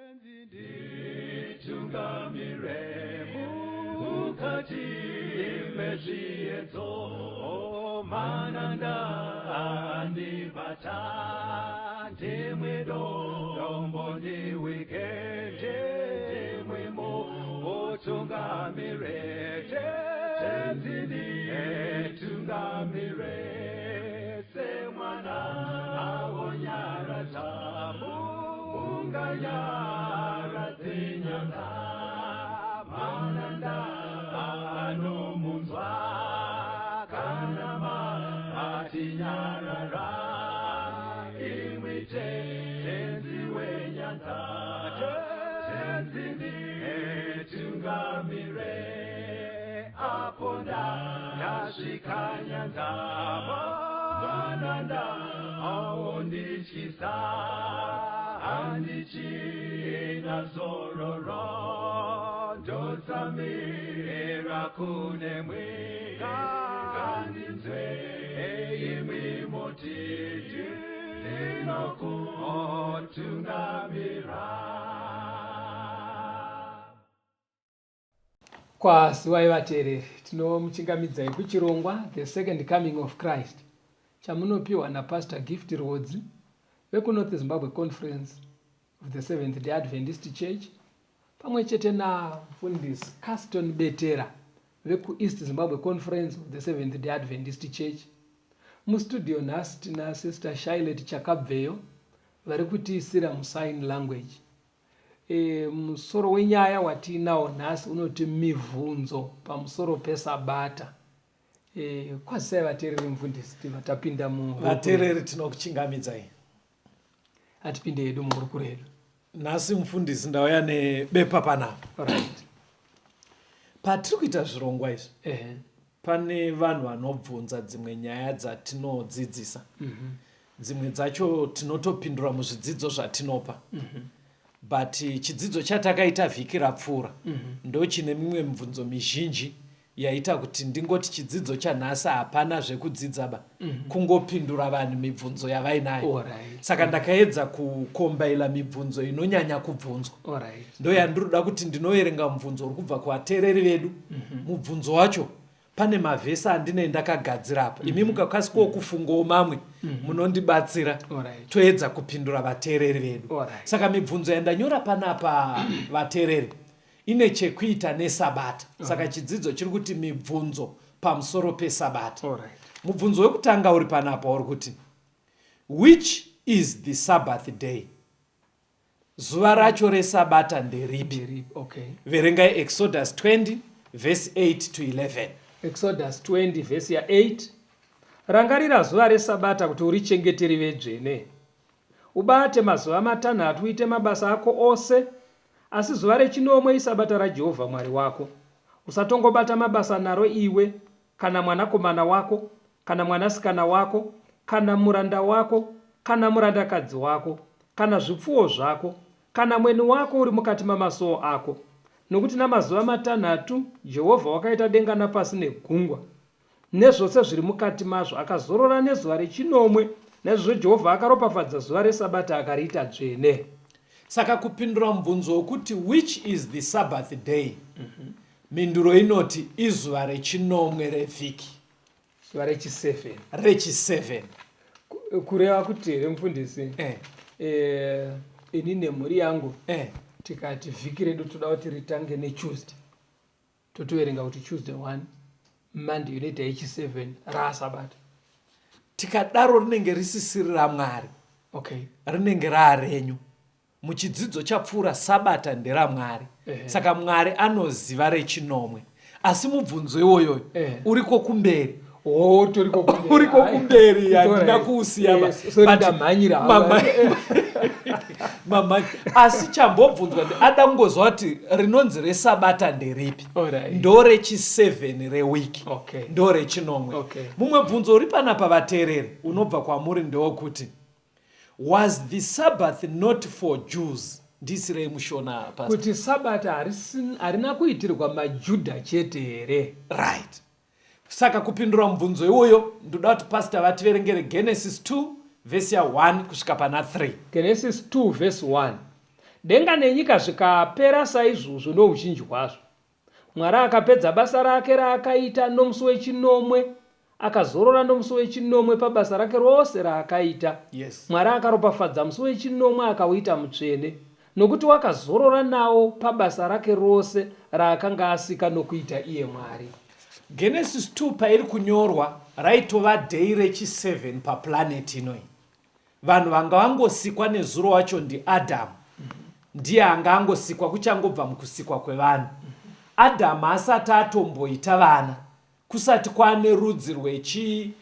Nditungamire mukati mezviedzo, mananda andibata, ndimwe dombo ndiwike, ndimwe mutungamire, Tenzi nditungamire, semwana awonyaradza munganyaradze nyanga, mananda anomunzwa kana matinyarara, imwi Tenzi wenyanza, Tenzi nditungamire, apo ndasvika nyanza, mananda aondityisa, handichina zororo, ndotsamira kunemwi, ngandinzwe imwi moti ndinokutungamira. Kwaziwai vateereri, tinomuchingamidzai kuchirongwa The Second Coming of Christ chamunopiwa naPastor Gift Rwodzi vekuNorth Zimbabwe Conference of the Seventh Day Adventist Church pamwe chete naMfundisi Caston Betera vekuEast Zimbabwe Conference of the Seventh Day Adventist Church. Mustudio nhasi tina Sister Shylet Chakabveyo vari kutiisira musign language. E, musoro wenyaya watiinawo nhasi unoti mivhunzo pamusoro pesabata. E, kwazisai vateereri mufundisi tibva tapinda mu Vateereri, tinokuchingamidzai. Hatipinde hedu muhurukuro yedu. Nhasi mufundisi ndauya nebepa panapa. Right. Patiri kuita zvirongwa izvi, Ehe. pane vanhu vanobvunza dzimwe nyaya dzatinodzidzisa. Dzimwe dzacho tinotopindura muzvidzidzo zvatinopa. But chidzidzo chatakaita vhiki rapfuura ndo chine mimwe mibvunzo mizhinji yaita kuti ndingoti chidzidzo chanhasi hapana zvekudzidza ba, kungopindura vanhu mibvunzo yavainayo. Saka ndakaedza kukombaila mibvunzo inonyanya kubvunzwa. Ndo yandiroda kuti ndinoverenga mubvunzo uri kubva kuvateereri vedu. Mubvunzo wacho pane mavhesi andine ndakagadzira apa. Imi mukakasikawo kufungawo mamwe, munondibatsira. Toedza kupindura vateereri vedu. Saka mibvunzo yandanyora panapa vateereri ine chekuita nesabata. Saka chidzidzo chiri kuti mibvunzo pamusoro pesabata. Mubvunzo wekutanga uri panapa uri kuti, which is the Sabbath day? Zuva racho resabata nderipi? Nderipi? Okay. Verengai Exodus 20 verse 8 to 11. Exodus 20 verse ya 8. Rangarira zuva resabata kuti urichengete rive dzvene. Ubate mazuva matanhatu uite mabasa ako ose, asi zuva rechinomwe isabata raJehovha Mwari wako. Usatongobata mabasa naro iwe, kana mwanakomana wako, kana mwanasikana wako, kana muranda wako, kana murandakadzi wako, kana zvipfuwo zvako, kana mweni wako uri mukati mamasuo ako. Nokuti namazuva matanhatu Jehovha wakaita denga napasi negungwa, nezvose zviri mukati mazvo, akazorora nezuva rechinomwe. Naizvozvo Jehovha akaropafadza zuva resabata akariita dzvene. Saka kupindura mubvunzo wokuti which is the Sabbath day, mhinduro inoti izuva rechinomwe revhiki. Zuva rechi7. Rechi7. Kureva kuti here mufundisi, ini nemhuri yangu tikati vhiki redu toda kuti ritange neTuesday, totoverenga kuti Tuesday 1, Monday inoita yechi7 raasabata? Tikadaro rinenge risisiri raMwari. Rinenge raarenyu. Muchidzidzo chapfuura, sabata nderaMwari. Saka Mwari anoziva rechinomwe. Asi mubvunzo iwoyoyo uriko kumberi. Oh, turiko kumberi. Uriko kumberi, It's all handina right. kuusiya ba. Yes, sorry, But ndamhanyira. Mamhanya. Asi chambobvunzwa ada kungozwa kuti rinonzi resabata nderipi. All right. Ndo rechi7 rewiki. Ndo rechinomwe. Mumwe bvunzo uri panapa vateereri unobva kwamuri ndewokuti, was the Sabbath not for Jews? Ndisirei mushona, Pastor. Kuti sabata harina kuitirwa maJudha chete here? Right. Saka kupindura mubvunzo iwoyo ndoda kuti pastor vativerengere Genesis 2 vhesi ya 1 kusvika pana 3. Genesis 2 vhesi 1. Denga nenyika zvikapera saizvozvo nouzhinji hwazvo. Mwari akapedza basa rake raakaita nomusi wechinomwe, akazorora nomusi wechinomwe pabasa rake rose raakaita. Mwari akaropafadza musi wechinomwe akauita mutsvene, nokuti wakazorora nawo pabasa rake rose raakanga asika nokuita iye Mwari. Genesis 2 pairi kunyorwa raitova day rechi 7 paplanet ino iyi. Vanhu vanga vangosikwa nezuro wacho ndiAdhamu. Ndiye anga angosikwa kuchangobva mukusikwa kwevanhu. Adhamu asati atomboita vana, kusati kwaane rudzi rwechi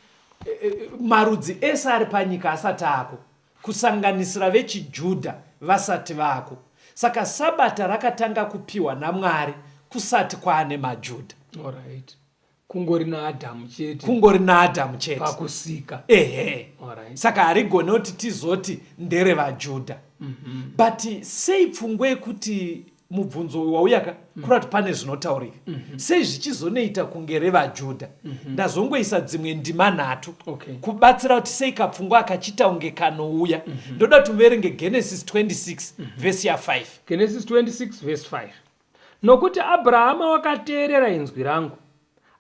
eh, eh, marudzi ese ari panyika asati ako, kusanganisira vechiJudha vasati vako. Saka Sabata rakatanga kupiwa naMwari kusati kwaane maJudha. Alright. Kungori naAdhamu chete. Kungori naAdhamu chete. Pakusika. Ehe. Alright. Saka harigone kuti tizoti nderevaJudha. But sei pfungwa yekuti mubvunzo uyu wauya ka kureva kuti pane zvinotaurika. Sei zvichizonoita kunge revaJudha? Ndazongoisa dzimwe ndima nhatu kubatsira kuti sei kapfungwa akachiita kunge kanouya. Ndoda kuti muverenge Genesis 26 vhesi ya 5. Genesis 26 vhesi 5. Nokuti Abhurahama wakateerera inzwi rangu,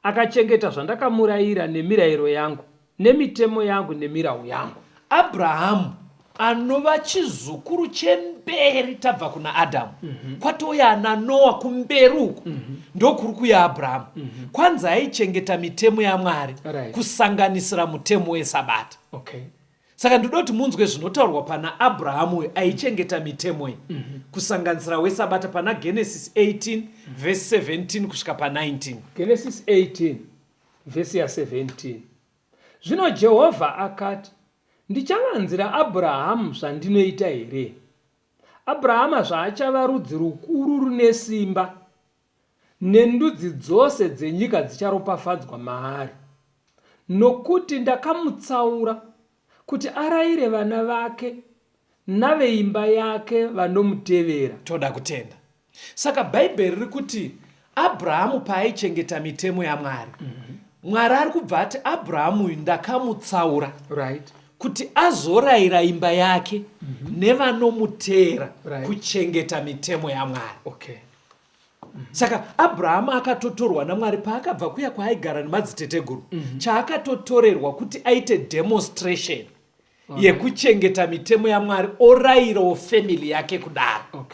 akachengeta zvandakamurayira nemirayiro yangu, nemitemo yangu nemirau yangu. Abhurahamu anova chizukuru chemberi tabva kuna Adhamu. Kwatouya ana Noa kumberi uku. Ndokuri kuuya Abhurahamu. Kwanzi aichengeta mitemo yaMwari, kusanganisira mutemo weSabata. Saka ndinoda kuti munzwe zvinotaurwa pana Abrahamu uyu aichengeta mitemo iyi, kusanganisira weSabata, pana Genesis 18 vhesi 17 kusvika pa19. Genesis 18 vhesi ya17. Zvino Jehovha akati, Ndichavanzira Abrahamu zvandinoita here? Abrahama zvaachava rudzi rukuru rune simba, nendudzi dzose dzenyika dzicharopafadzwa maari, nokuti ndakamutsaura kuti arayire vana vake naveimba yake vanomutevera. Toda kutenda. Saka Bhaibheri riri kuti Abrahamu paaichengeta mitemo yaMwari, Mwari ari kubva ati Abrahamu uyu ndakamutsaura kuti azorayira imba yake nevanomuteera kuchengeta mitemo yaMwari. Saka Abrahamu akatotorwa naMwari paakabva kuya kwaaigara nemadziteteguru. Chaakatotorerwa kuti aite demonstration yekuchengeta mitemo yaMwari, orayirawo family yake kudaro.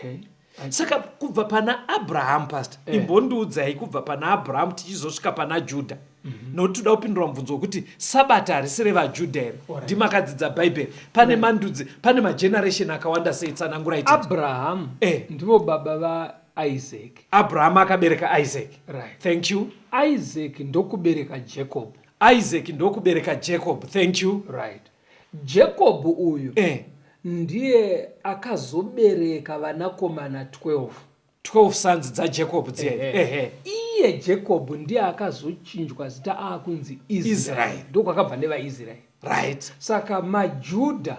Saka kubva pana Abrahamu, pastor, imbondiudzai kubva pana Abrahamu tichizosvika pana Judha. Nokuti toda kupindura mubvunzo wekuti Sabata harisi revaJudha here? Ndimakadzidza Bhaibheri. Pane mandudzi, pane mageneration akawanda sei? Tsanangurai tete. Abrahamu ndivo baba vaIsaac. Abrahamu akabereka Isaac. Thank you. Isaac ndokubereka Jacob. Isaac ndokubereka Jacob. Thank you. Jacob uyu ndiye akazobereka vanakomana 12. 12 sons dzaJacob dziya. Iye Jacob ndiye akazochinjwa zita aakunzi Israel. Israel. Ndokwakabva nevaIsrael. Saka maJudha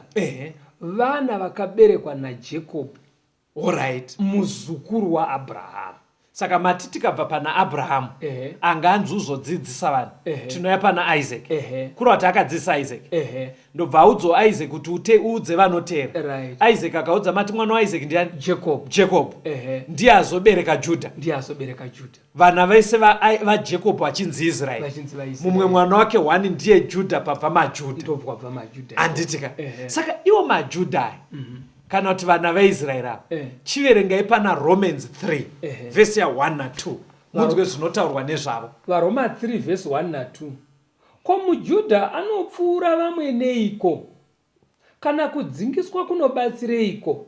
vana vakaberekwa naJacob. Muzukuru waAbrahamu. Saka mati tikabva pana Abrahamu anga anzi uzodzidzisa vanhu, tinouya pana Isaac. Kureva kuti akadzidzisa Isaac. Ndobva audzwa Isaac kuti uudze vanoteera. Isaac akaudza, mati mwana waIsaac ndiani? Jacob. Jacob. Ndiye azobereka Judah. Ndiye azobereka Judah. Vana vese vaJacob vachinzi Israel. Vachinzi vaIsrael. Mumwe mwana wake one ndiye Judah, pabva maJudah. Ndobva maJudah. Handitika. Saka iwo maJudah aya, kana kuti vana vaIsraeri ava, chiverengai pana Romans 3 vhesi ya 1 na 2 munzwe zvinotaurwa nezvavo. VaRoma 3 vhesi 1 na 2. Ko muJudha anopfuura vamwe neiko? Kana kudzingiswa kunobatsireiko?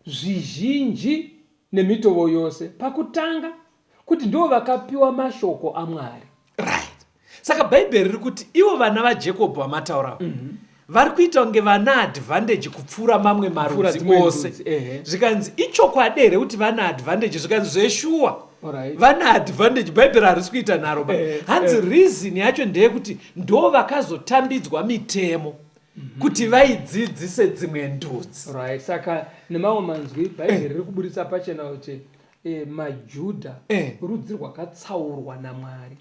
Zvizhinji nemitovo yose, pakutanga, kuti ndivo vakapiwa mashoko aMwari. Saka Bhaibheri riri kuti ivo vana vaJacob vamataura vari kuita kunge vana advantage kupfuura mamwe Kupfuura marudzi dzimwe ose. ndudzi, ehe. Zvikanzi ichokwadi here kuti vana advantage? Zvikanzi zveshuwa. Vana advantage, Bhaibheri harisi kuita nharo ba. Hanzi reason yacho ndeyekuti ndo vakazotambidzwa mitemo kuti vaidzidzise dzimwe ndudzi. Saka nemamwe manzwi Bhaibheri riri kuburitsa pachena kuti maJudha rudzi rwakatsaurwa naMwari.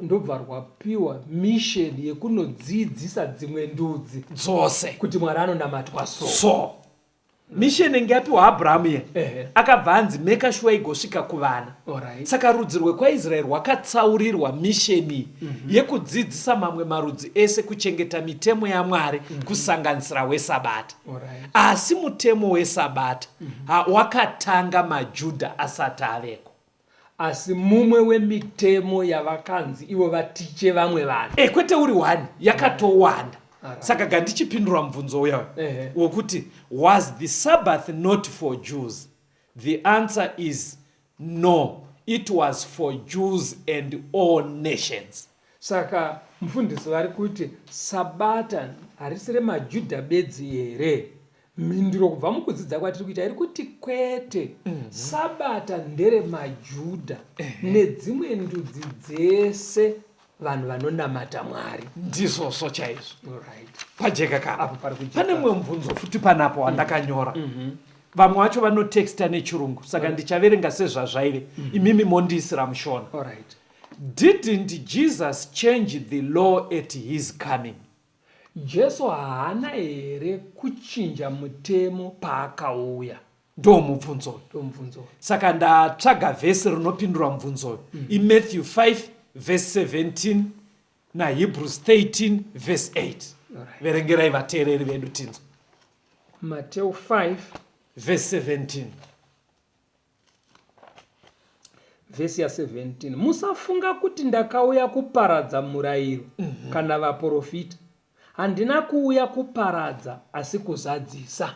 Ndobva rwapiwa mission yekunodzidzisa dzimwe ndudzi dzose kuti Mwari anonamatwa so. So. Mission inge yapiwa Abrahamu iye Ehe. akabva anzi meka shuwa igosvika kuvana. Alright. Saka rudzi rwekwaIsraeri rwakatsaurirwa misheni yekudzidzisa mamwe marudzi ese kuchengeta mitemo yaMwari kusanganisira weSabata. Alright. Asi mutemo weSabata wakatanga maJudha asati aveko. Asi mumwe wemitemo yavakanzi ivo vatiche vamwe vanhu. Kwete uri one, yakatowanda. Saka gandichipindura mubvunzo uya wokuti was the Sabbath not for Jews? The answer is no, it was for Jews and all nations. Saka mufundisi vari kuti Sabata harisi remaJudha bedzi here? Mhinduro kubva mukudzidza kwatiri kuita iri kuti kwete. Sabata nderemaJudha nedzimwe ndudzi dzese vanhu vanonamata Mwari. Ndizvozvo chaizvo. Alright. Pajeka ka? Apo pari kujeka. Pane mumwe mubvunzo futi panapo wandakanyora. Vamwe vacho vanotexta nechirungu, saka ndichaverenga sezvazvaive. Imimi mondiisira muShona. Alright. Didn't Jesus change the law at his coming? Jesu haana here kuchinja mutemo paakauya? Ndo mubvunzo uyu. Ndo mubvunzo uyu. Saka ndatsvaga vhesi rinopindura mubvunzo uyu. IMatthew 5 verse 17 naHebrews 13 verse 8. Alright. Verengerai vateereri vedu tinzwe. Matthew 5 verse 17. Vhesi ya 17. Musafunga kuti ndakauya kuparadza murayiro kana vaprofita. Handina kuuya kuparadza asi kuzadzisa.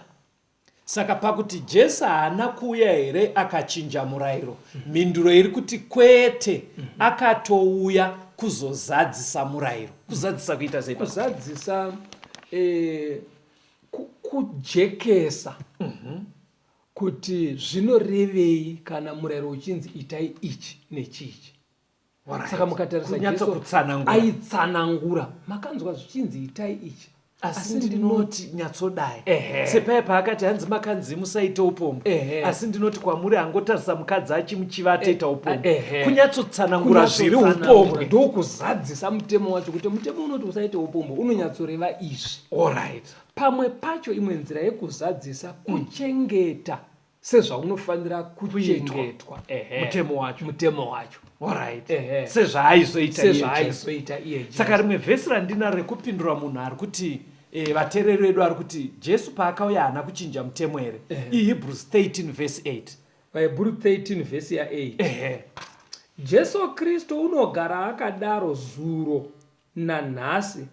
Saka pakuti Jesu haana kuuya here akachinja murayiro, mhinduro iri kuti kwete, akatouya kuzozadzisa murayiro. Kuzadzisa kuita sei? Kuzadzisa kujekesa kuti zvinorevei kana murayiro uchinzi itai ichi nechichi. Saka mukatarisa Kunyatso Jesu kutsanangura. aitsanangura, makanzwa zvichinzi itai ichi, asi ndinoti nyatsodai. Ehe. Sepaya paakati hanzi makanzi musaite upombwe, Ehe. asi ndinoti kwamuri angotarisa mukadzi achimuchiva atoita upombwe. Ehe. Kunyatsotsanangura zviri Kunyatsotsanangura, upombwe. ndokuzadzisa mutemo wacho, kuti mutemo unoti usaite upombwe unonyatsoreva izvi. Alright. Pamwe pacho imwe nzira yekuzadzisa kuchengeta sezvaunofanira kuchengetwa. Ehe. Mutemo wacho. Mutemo wacho. Alright. Ehe. Sezvaaizoita iye Jesu. Sezvaaizoita iye Jesu. Saka rimwe vhesi randinaro rekupindura munhu ari kuti vateereri vedu ari kuti Jesu paakauya haana kuchinja mutemo here? IHebrews 13 verse 8. VaHebrew 13 verse ya 8. Ehe. Jesu Kristu unogara akadaro zuro nanhasi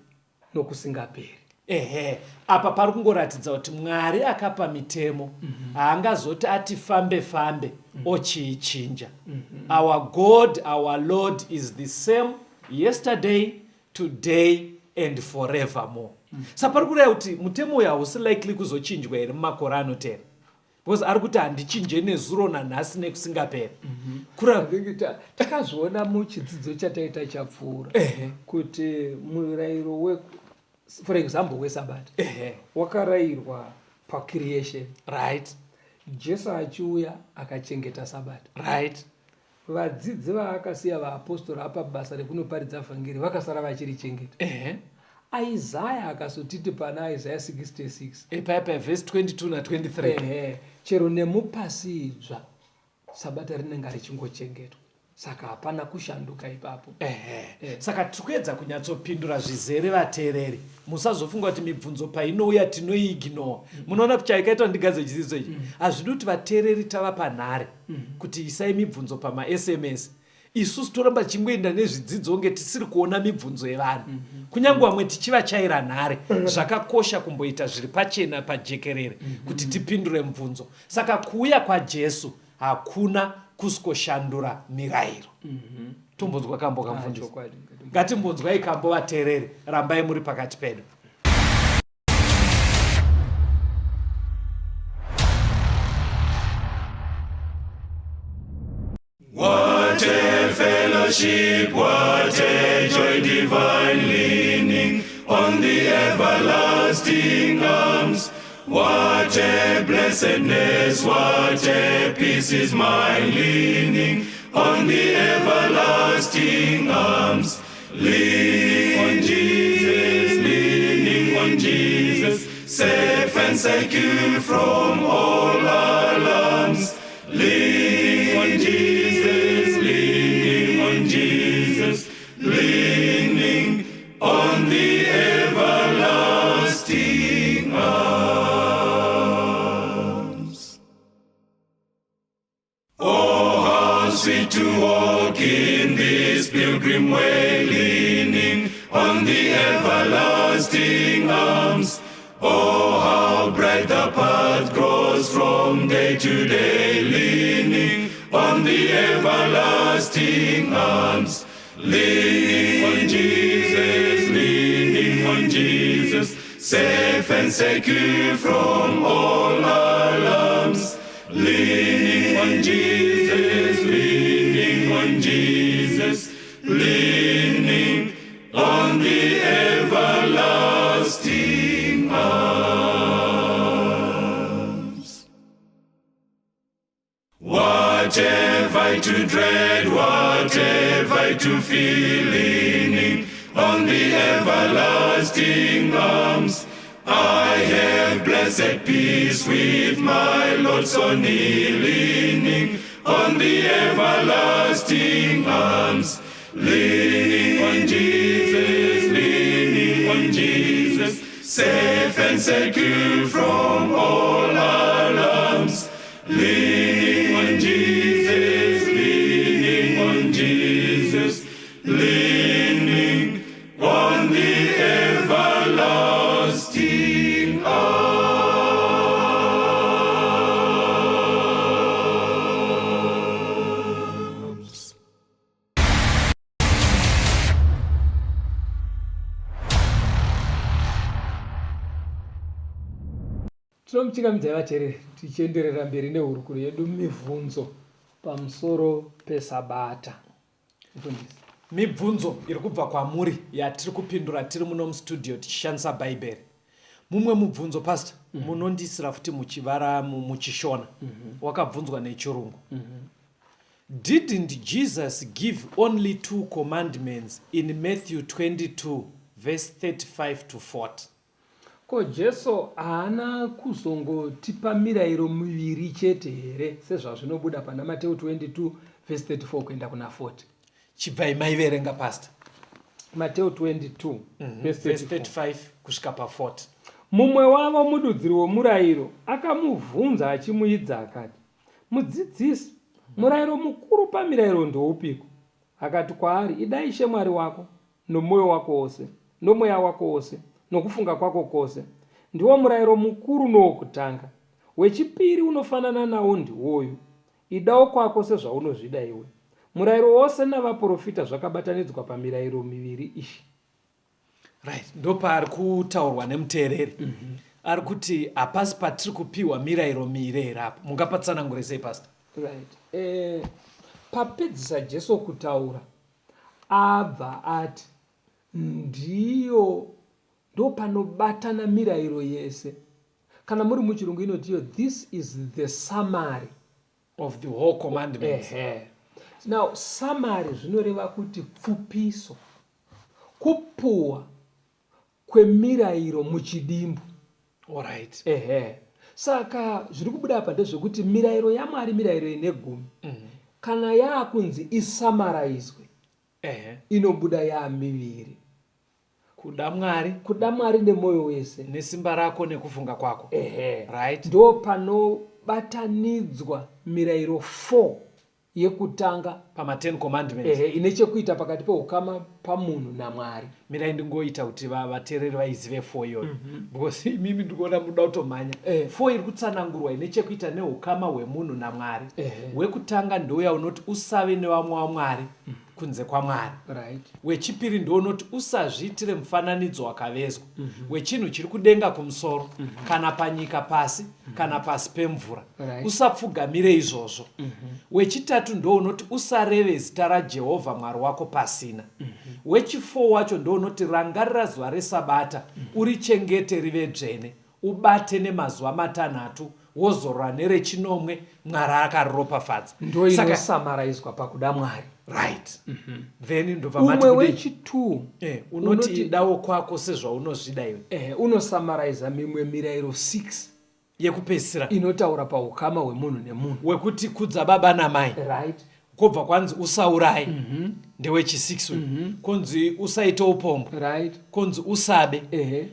nokusingaperi. Ehe, apa pari kungoratidza kuti Mwari akapa mitemo, haangazoti ati fambe fambe ochiichinja. Our God, our Lord is the same yesterday, today and forevermore. Saka pari kureva kuti mutemo uyu hausi likely kuzochinjwa here mumakore anotevera? Because ari kuti handichinje nezuro nanhasi nekusingaperi. I think takazviona muchidzidzo chataita chapfuura kuti murayiro we, for example, weSabata wakarayirwa pacreation. Jesu achiuya akachengeta Sabata. Vadzidzi vaakasiya vaapostora apa basa rekunoparidza vhangeri vakasara vachirichengeta. Isaiah akazotiti pana Isaiah 66. Paya paya verse 22 na 23. Ehe, chero nemupasi idzva Sabata rinenge richingochengetwa. Saka hapana kushanduka ipapo. Saka tiri kuedza kunyatsopindura zvizere vateereri. Musazofunga kuti mibvunzo painouya tinoiignore. Munoona kuti chaikaitwa ndigadze chidzidzo ichi. Hazvidi kuti vateereri tava panhare kuti isai mibvunzo pama-SMS. Isusu toramba tichingoenda nezvidzidzo kunge tisiri kuona mibvunzo yevanhu. Kunyange vamwe tichivachaira nhare, zvakakosha kumboita zviri pachena pajekerere kuti tipindure mubvunzo. Saka kuuya kwaJesu hakuna kusikoshandura mirayiro. Tombonzwa kambo kamufundisi. Chokwadi. Ngatimbonzwai kambo vateereri, rambai muri pakati pedu. What a fellowship, what a joy divine, leaning on the everlasting arms. What a blessedness, what a peace is mine, leaning on the everlasting arms. Lean on Jesus, leaning on Jesus, safe and secure from all alarms. Leaning on Jesus, leaning on Jesus, leaning on the everlasting arms. Oh, how sweet to walk in this pilgrim way, leaning on the everlasting arms. Oh, how bright the path grows from day to day, leaning on the everlasting arms. Leaning on Jesus, leaning on Jesus, safe and secure from all alarms. Leaning on Jesus, leaning on Jesus, leaning on the everlasting arms. What have I to dread? What have I to fear? Leaning on the everlasting arms. I have blessed peace with my Lord so near, leaning on the everlasting arms. Leaning on Jesus, leaning on Jesus, safe and secure from all alarms. Leaning on Jesus, leaning on Jesus, leaning on the everlasting arms. Tinomuchingamidzai vateereri tichienderera mberi nehurukuro yedu mibvunzo pamusoro pesabata. Mufundisi. Mibvunzo iri kubva kwamuri yatiri kupindura tiri muno mustudio tichishandisa Bhaibheri. Mumwe mubvunzo pastor mm -hmm. munondiisira futi muchivara muchishona mm -hmm. wakabvunzwa nechirungu mm -hmm. Didn't Jesus give only two commandments in Matthew 22 verse 35 to 40? Ko Jesu haana kuzongotipa mirayiro miviri chete here sezvazvinobuda pana Mateo 22 vhesi 34 kuenda kuna 40? Chibvai maiverenga pastor. Mateo 22 vhesi 35 kusvika pa 40. Mumwe wavo mududziri womurayiro akamubvunza achimuidza akati, Mudzidzisi, murayiro mukuru pamirayiro ndoupiko? Akati kwaari, Ida Ishe Mwari wako nomwoyo wako wose, nomweya wako wose, nokufunga kwako kwose. Ndiwo murayiro mukuru nowokutanga. Wechipiri unofanana nawo ndiwoyu, Ida wokwako sezvaunozvida iwe. Murayiro wose navaporofita zvakabatanidzwa pamirayiro miviri iyi. Right, ndopaari kutaurwa nemuteereri. Mm -hmm. Ari kuti hapasi patiri kupiwa mirayiro miiri here apo? Mungapatsanangure sei pastor? Right. Eh, papedzisa Jesu kutaura abva ati ndiyo ndopanobatana mirayiro yese. Kana muri muchirungu inoti iyo this is the summary of the whole commandments. Ehe. Now summary zvinoreva kuti pfupiso. Kupuwa kwemirayiro muchidimbu. Alright. Ehe. Saka zviri kubuda apa ndezvekuti mirayiro yaMwari mirayiro ine gumi. Mm -hmm. Kana yaakunzi isamaraizwe. Ehe. Inobuda yaamiviri. Kuda Mwari. Kuda Mwari nemwoyo wese. Nesimba rako nekufunga kwako. Ehe. Right. Ndo panobatanidzwa mirayiro 4 yekutanga pama Ten Commandments. Ehe, ine chekuita pakati peukama pamunhu naMwari. Mirai ndingoita kuti vateereri vaizive 4 iyoyo mm -hmm. because imimi ndikuona muda kutomhanya. Eh. 4 iri kutsanangurwa ine chekuita neukama hwemunhu naMwari. Wekutanga ndouya unoti usave nevamwe wamwari mm. kunze kwaMwari. Right. Wechipiri ndounoti usazviitire mufananidzo wakavezwa mm -hmm. wechinhu chiri kudenga kumusoro mm -hmm. kana panyika pasi mm -hmm. kana pasi pemvura. Right. Usapfugamire izvozvo. Mm -hmm. Wechitatu ndounoti usareve zita raJehovha Mwari wako pasina. Mm -hmm. Wechifo wacho ndounoti rangarira zuva resabata mm -hmm. urichengete rive dzvene ubate nemazuva matanhatu wozorora nerechinomwe Mwari akariropafadza. Ndoinosamaraizwa pakuda Mwari. Right. Then ndobva mati Umwe kudii? wechi2 Unoti unoti- idawo kwako sezvaunozvida iwe. Unosamaraiza mimwe mirayiro 6 yekupedzisira inotaura paukama hwemunhu nemunhu. Wekuti kudza baba namai. Kwobva kwanzi usaurai, ndewechi6 uyu. Konzi usaite upombwe. Konzi usabe.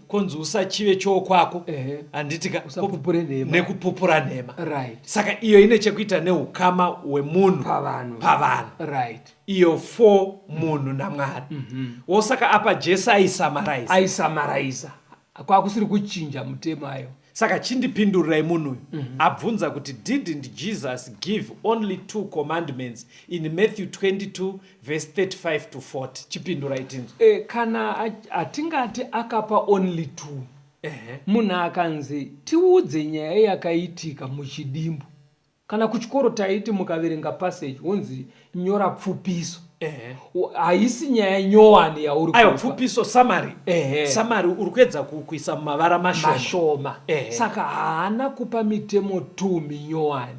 Konzi usachive chokwako. Handitika? Usapupure nhema. Nekupupura nhema. Saka iyo ine chekuita neukama hwemunhu Pavanhu. Pavanhu. Iyo 4, munhu naMwari. Wosaka apa Jesu aisamaraiza. Aisamaraiza, kwakusiri kuchinja mutemo ayo. Saka chindipindurirai, munhu uyu abvunza kuti, "Didn't Jesus give only two commandments in Matthew 22 verse 35 to 40?" Chipindurai tinzwa. Kana hatingati akapa only two. Munhu akanzi tiudze nyaya yakaitika muchidimbu, kana kuchikoro taiti mukaverenga passage wonzi nyora pfupiso. Haisi nyaya nyowani yauri Aiwa, kupa. Pfupiso, summary. Summary uri kuedza kuisa mumavara mashoma. Mashoma. Saka haana kupa mitemo 2 minyowani.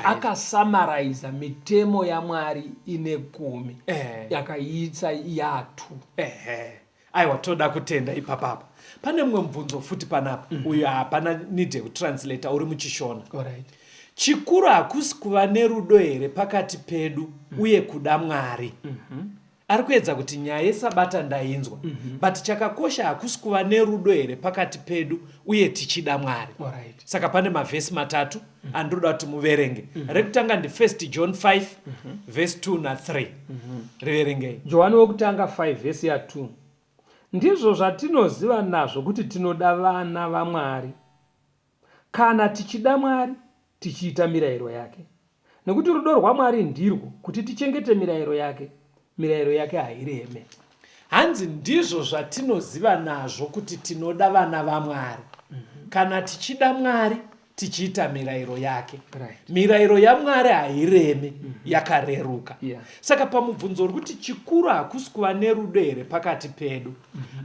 Akasamaraiza mitemo yaMwari ine 10, yakaitsa ya2. Ehe, aiwa, toda kutenda ipapapa. Pane mumwe mubvunzo futi panapa. Uyu hapana need yekutranslata, uri muchiShona. Chikuru hakusi kuva nerudo here pakati pedu uye kuda Mwari? Ari kuedza kuti nyaya yesabata ndainzwa, but chakakosha hakusi kuva nerudo here pakati pedu uye tichida Mwari? Saka pane mavhesi matatu andinoda kuti muverenge. Rekutanga ndi 1 John 5 vhesi 2 na3, riverengei. Johani wekutanga 5 vhesi ya2: "Ndizvo zvatinoziva nazvo kuti tinoda vana vaMwari, kana tichida Mwari, tichiita mirayiro yake. Nekuti rudo rwaMwari ndirwo kuti tichengete mirayiro yake, mirayiro yake haireme." Hanzi ndizvo zvatinoziva nazvo kuti tinoda vana vaMwari, kana tichida Mwari, tichiita mirayiro yake. Mirayiro yaMwari hairemi, yakareruka. Saka pamubvunzo uri kuti chikuru hakusi kuva nerudo here pakati pedu,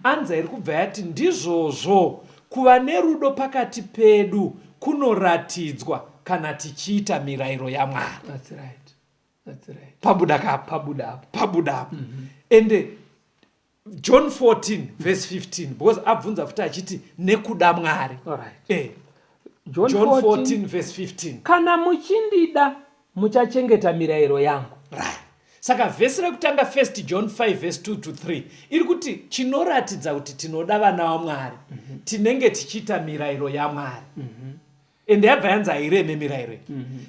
anza iri kubva yati ndizvozvo, kuva nerudo pakati pedu kunoratidzwa kana tichiita mirayiro yaMwari. That's right. That's right. Pabuda kapa. Pabuda apo. Pabuda apo. Ende John 14 verse 15, because abvunza futi achiti nekuda Mwari. John, John 14, 14 verse 15. "Kana muchindida, muchachengeta mirayiro yangu." Right, saka vhesi rekutanga, 1 John 5 verse 2 to 3, iri kuti chinoratidza kuti tinoda vana vaMwari, tinenge tichiita mirayiro yaMwari. Ende yabva yanzi haireme mirayiro iyi.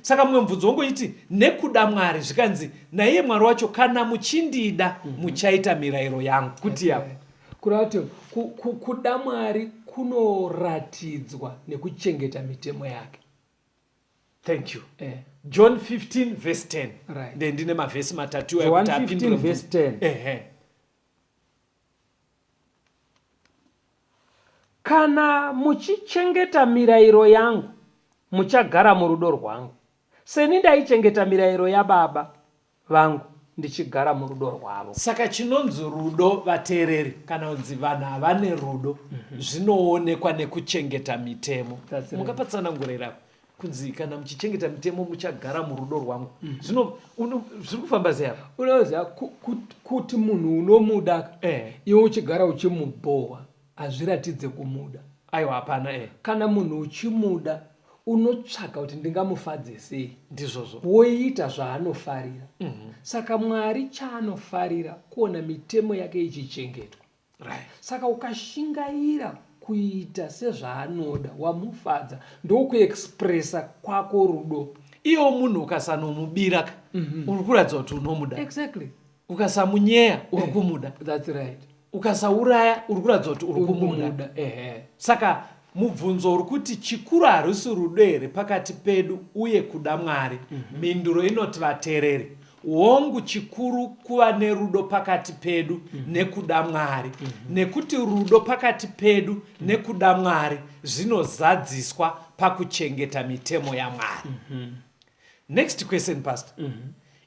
Saka mumwe mubvunzo wangoiti nekuda Mwari, zvikanzi naiye Mwari wacho, "Kana muchindida, muchaita mirayiro yangu." Kuti yapo? Kureva kuti kuda Mwari kunoratidzwa nekuchengeta mitemo yake. Thank you. John 15 verse 10. Nde ndine mavhesi matatu John ekuti apindure 15 verse 10. "Kana muchichengeta mirayiro yangu, muchagara murudo rwangu, seni ndaichengeta mirayiro yababa vangu, ndichigara murudo rwavo." Saka chinonzi rudo, vateereri, kana kunzi vanhu havane rudo, zvinoonekwa nekuchengeta mitemo. That's right. Mungapatsanangurira apo kunzi kana muchichengeta mitemo muchagara murudo rwangu? Zvino zviri kufamba sei apa? Unoziva kuti munhu unomuda, iwe uchigara uchimubhohwa, hazviratidze kumuda. Aiwa, hapana. Kana munhu uchimuda, unotsvaka kuti ndingamufadze sei. Ndizvozvo. Woita zvaanofarira. Saka Mwari chaanofarira kuona mitemo yake ichichengetwa. Saka ukashingaira kuita sezvaanoda, wamufadza, ndokuexpressa kwako rudo. Iwo munhu ukasanomubira ka, uri kuratidza kuti unomuda. Ukasamunyeya, uri kumuda. That's right. Ukasauraya, uri kuratidza kuti uri Uri kumuda. kumuda, ehe. Saka mubvunzo uri kuti chikuru harusi rudo here pakati pedu uye kuda Mwari, mhinduro inoti, vateereri, hongu, chikuru kuva nerudo pakati pedu nekuda Mwari, nekuti rudo pakati pedu nekuda Mwari zvinozadziswa pakuchengeta mitemo yaMwari. Next question, pastor,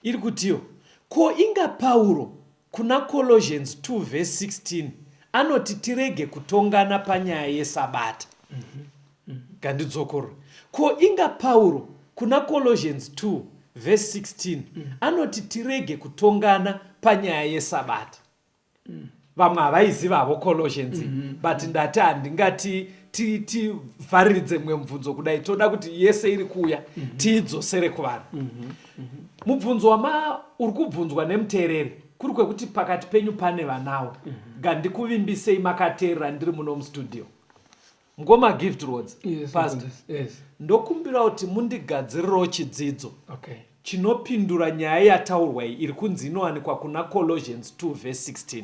iri kutiyo ko inga Pauro kuna Colossians 2 verse 16 anoti tirege kutongana panyaya yesabata? Ngandidzokorore. Ko inga Pauro kuna Colossians 2 vhesi 16 anoti tirege kutongana panyaya yesabata. Vamwe havaiziva havo Colossians, but ndati handingati tivhariridze mumwe mubvunzo kudai. Toda kuti yese iri kuuya tiidzosere kuvanhu. Mubvunzo wama uri kubvunzwa nemuteereri kuri kwekuti pakati penyu pane vanawo. Ngandikuvimbisei makateerera ndiri muno mustudio, Ngoma Gift Roads. Yes, Pastor, Mufundisi. Yes. Ndokumbira kuti mundigadzirirewo chidzidzo chinopindura nyaya yataurwa iyi iri kunzi inowanikwa kuna Colossians 2 verse 16.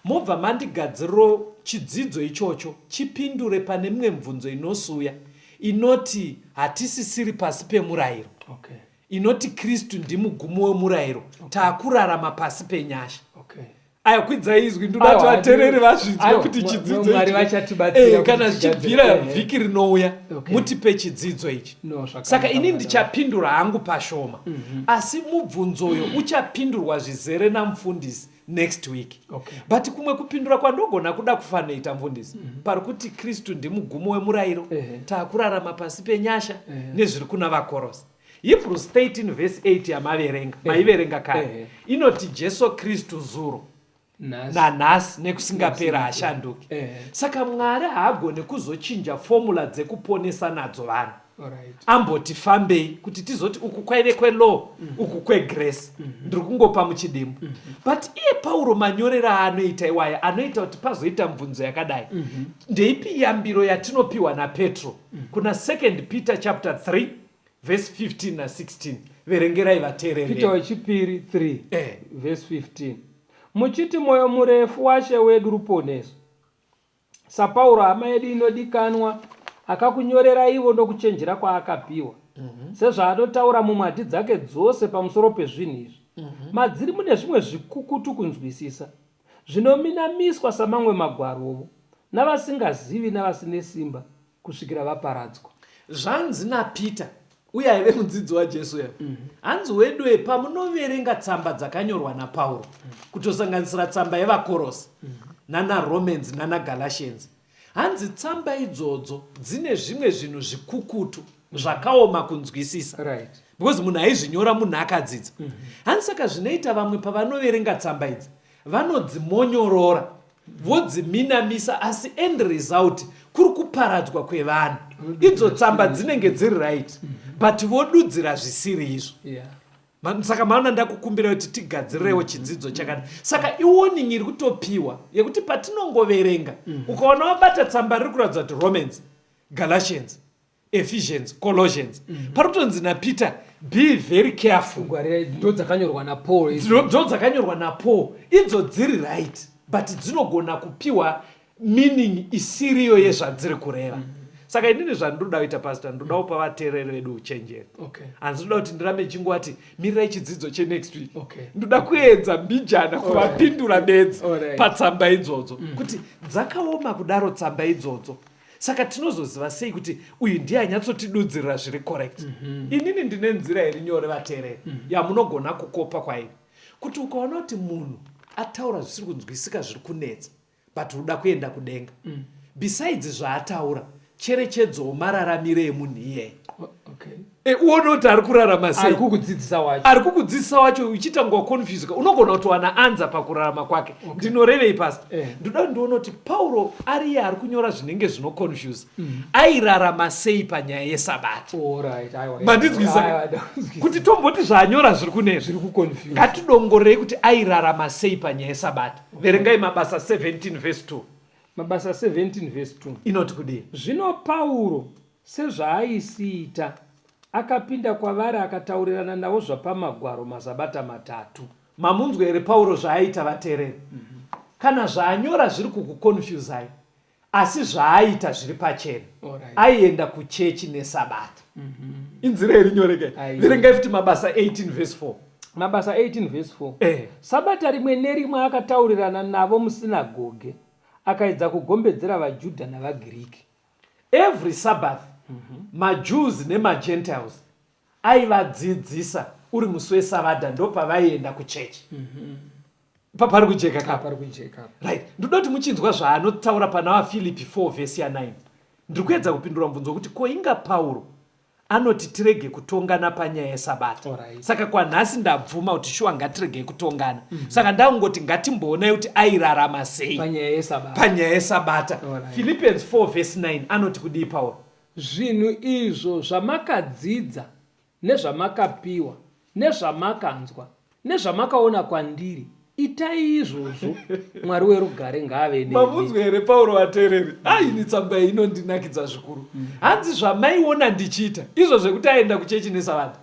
Mobva mandigadziriro chidzidzo ichocho chipindure pane mimwe mibvunzo inosuya inoti hatisisiri pasi pemurayiro, inoti Kristu ndimugumo wemurayiro, taakurarama pasi penyasha. Aya, kwidzai izwi, ndoda kuti Aiwa, vateereri vazvinzwe aiwa, kuti chidzidzo Mwari ichi- vachatibatsira kuti kana tigadzire. zvichibvira vhiki rinouya, mutipe chidzidzo ichi. No, zvakanaka, Saka ini madam. ndichapindura hangu pashoma, asi mubvunzoyo uchapindurwa zvizere namufundisi next week. But kumwe kupindura kwandogona kuda kufanoita, mufundisi, pari kuti Kristu ndimugumo wemurayiro, taakurarama pasi penyasha, nezviri kuna vaKorosi. Hebrews 13 verse 8 yamaverenga, maiverenga kare, inoti Jesu Kristu zuro Nhasi. Nanhasi nekusingapera hashanduki. Saka Mwari haagone kuzochinja formula dzekuponesa nadzo vanhu. Amboti fambei kuti tizoti uku kwaive kwelaw, uku kwegrace. Ndiri kungopa muchidimbu, but iye Pauro manyorero aanoita iwaya anoita kuti pazoita mubvunzo yakadai: ndeipi yambiro yatinopiwa naPetro kuna 2 Peter chapter 3 verse 15 na16? Verengerai vateereri. Peter wechipiri 3 verse 15: Muchiti mwoyo murefu waShe wedu ruponeso, saPauro hama yedu inodikanwa akakunyorera ivo nokuchenjera kwaakapiwa, sezvaanotaura mumwadhi dzake dzose pamusoro pezvinhu izvi. Madziri mune zvimwe zvikukutu kunzwisisa, zvinominamiswa samamwe magwarovo navasingazivi navasine simba, kusvikira vaparadzwa. Zvanzi naPeter uye aive mudzidzi waJesu uya, hanzi, "Wedwe, pamunoverenga tsamba dzakanyorwa naPauro, kutosanganisira tsamba yevaKorosi nana Romans nana Galatians, hanzi tsamba idzodzo dzine zvimwe zvinhu zvikukutu zvakaoma kunzwisisa, because munhu aizvinyora munhu akadzidza." Hanzi saka zvinoita vamwe pavanoverenga tsamba idzi vanodzimonyorora, vodziminamisa, asi end result kuri kuparadzwa kwevanhu. Idzo tsamba dzinenge dziri right, but vodudzira zvisiri izvo. Saka maona ndakukumbira kuti tigadzirirewo chidzidzo chakadai. Saka iwarning iri kutopiwa yekuti patinongoverenga, ukaona wabata tsamba riri kuratidza kuti Romans, Galatians, Ephesians, Colossians, pari kutonzi naPeter, be very careful. Ngwarira, ndo dzakanyorwa naPaul idzi. Ndo dzakanyorwa naPaul idzo dziri right, but dzinogona kupiwa meaning isiriyo yezvadziri kureva. Saka inini zvandinoda kuita, Pastor, ndoda kupa vateereri vedu uchenjeri. Handinoda kuti ndirambe ndichingovati mirirai chidzidzo chenext week. Ndoda kuedza mbijana kuvapindura bedzi patsamba idzodzo, kuti dzakaoma kudaro tsamba idzodzo, saka tinozoziva sei kuti uyu ndiye anyatsotidudzirira zviri correct? Inini ndine nzira iri nyore, vateereri, yamunogona kukopa kwairi, kuti ukaona kuti munhu ataura zvisiri kunzwisika, zviri kunetsa, but uda kuenda kudenga, besides zvaataura, cherechedzowo mararamiro emunhu iyeye. Uone kuti ari kurarama sei. Ari kukudzidzisa wacho. Ari kukudzidzisa wacho, uchiita nguva confuse, unogona kutowana anza pakurarama kwake. Ndinorevei, Pastor? Ndoda kuti ndione kuti Pauro ari iye ari kunyora zvinenge zvinoconfuse, airarama sei panyaya yesabata. Alright, aiwa. Mandinzwisa? Aiwa, ndakunzwisa. Kuti tomboti zvaanyora zviri kunezvi, Zviri kuconfuse. Ngatidongorei kuti airarama sei panyaya yesabata. Verengai Mabasa 17 verse 2. Mabasa 17 verse 2. Inoti kudii? Zvino Pauro sezvaaisiita, akapinda kwavari akataurirana navo zvapamagwaro masabata 3. Mamunzwa here Pauro zvaaita, vateereri? Kana zvaanyora zviri kukuconfusai, asi zvaaita zviri pachena. Aienda kuchechi nesabata. Inzira iri nyore kai. Verengai futi Mabasa 18 verse 4. Mabasa 18 verse 4. Sabata rimwe nerimwe akataurirana navo musinagoge, akaedza kugombedzera vaJudha navaGiriki. Every Sabbath, maJews nemaGentiles aivadzidzisa uri musi wesavadha, ndopavaienda kuchechi. Pari kujeka kapa? Pari kujeka. Right, ndoda kuti muchinzwa zvaanotaura pana vaFilipi 4 vhesi ya9. Ndiri kuedza kupindura mubvunzo wekuti ko inga Pauro Anoti tirege kutongana panyaya yesabata. Alright. Saka kwanhasi ndabvuma kuti shuwa ngatiregei kutongana. Saka ndakungoti ngatimboonai kuti airarama sei panyaya yesabata. Panyaya yesabata. Alright. Philippians 4 verse 9 anoti kudii Pauro? Zvinhu izvo zvamakadzidza nezvamakapiwa nezvamakanzwa nezvamakaona kwandiri, itai izvozvo, Mwari werugare ngaave nemi. Mamunzwa here Pauro vateereri? Ah, ini tsamba iyi inondinakidza zvikuru. Hanzi zvamaiona ndichiita, izvo zvekuti aenda kuchechi nesabata.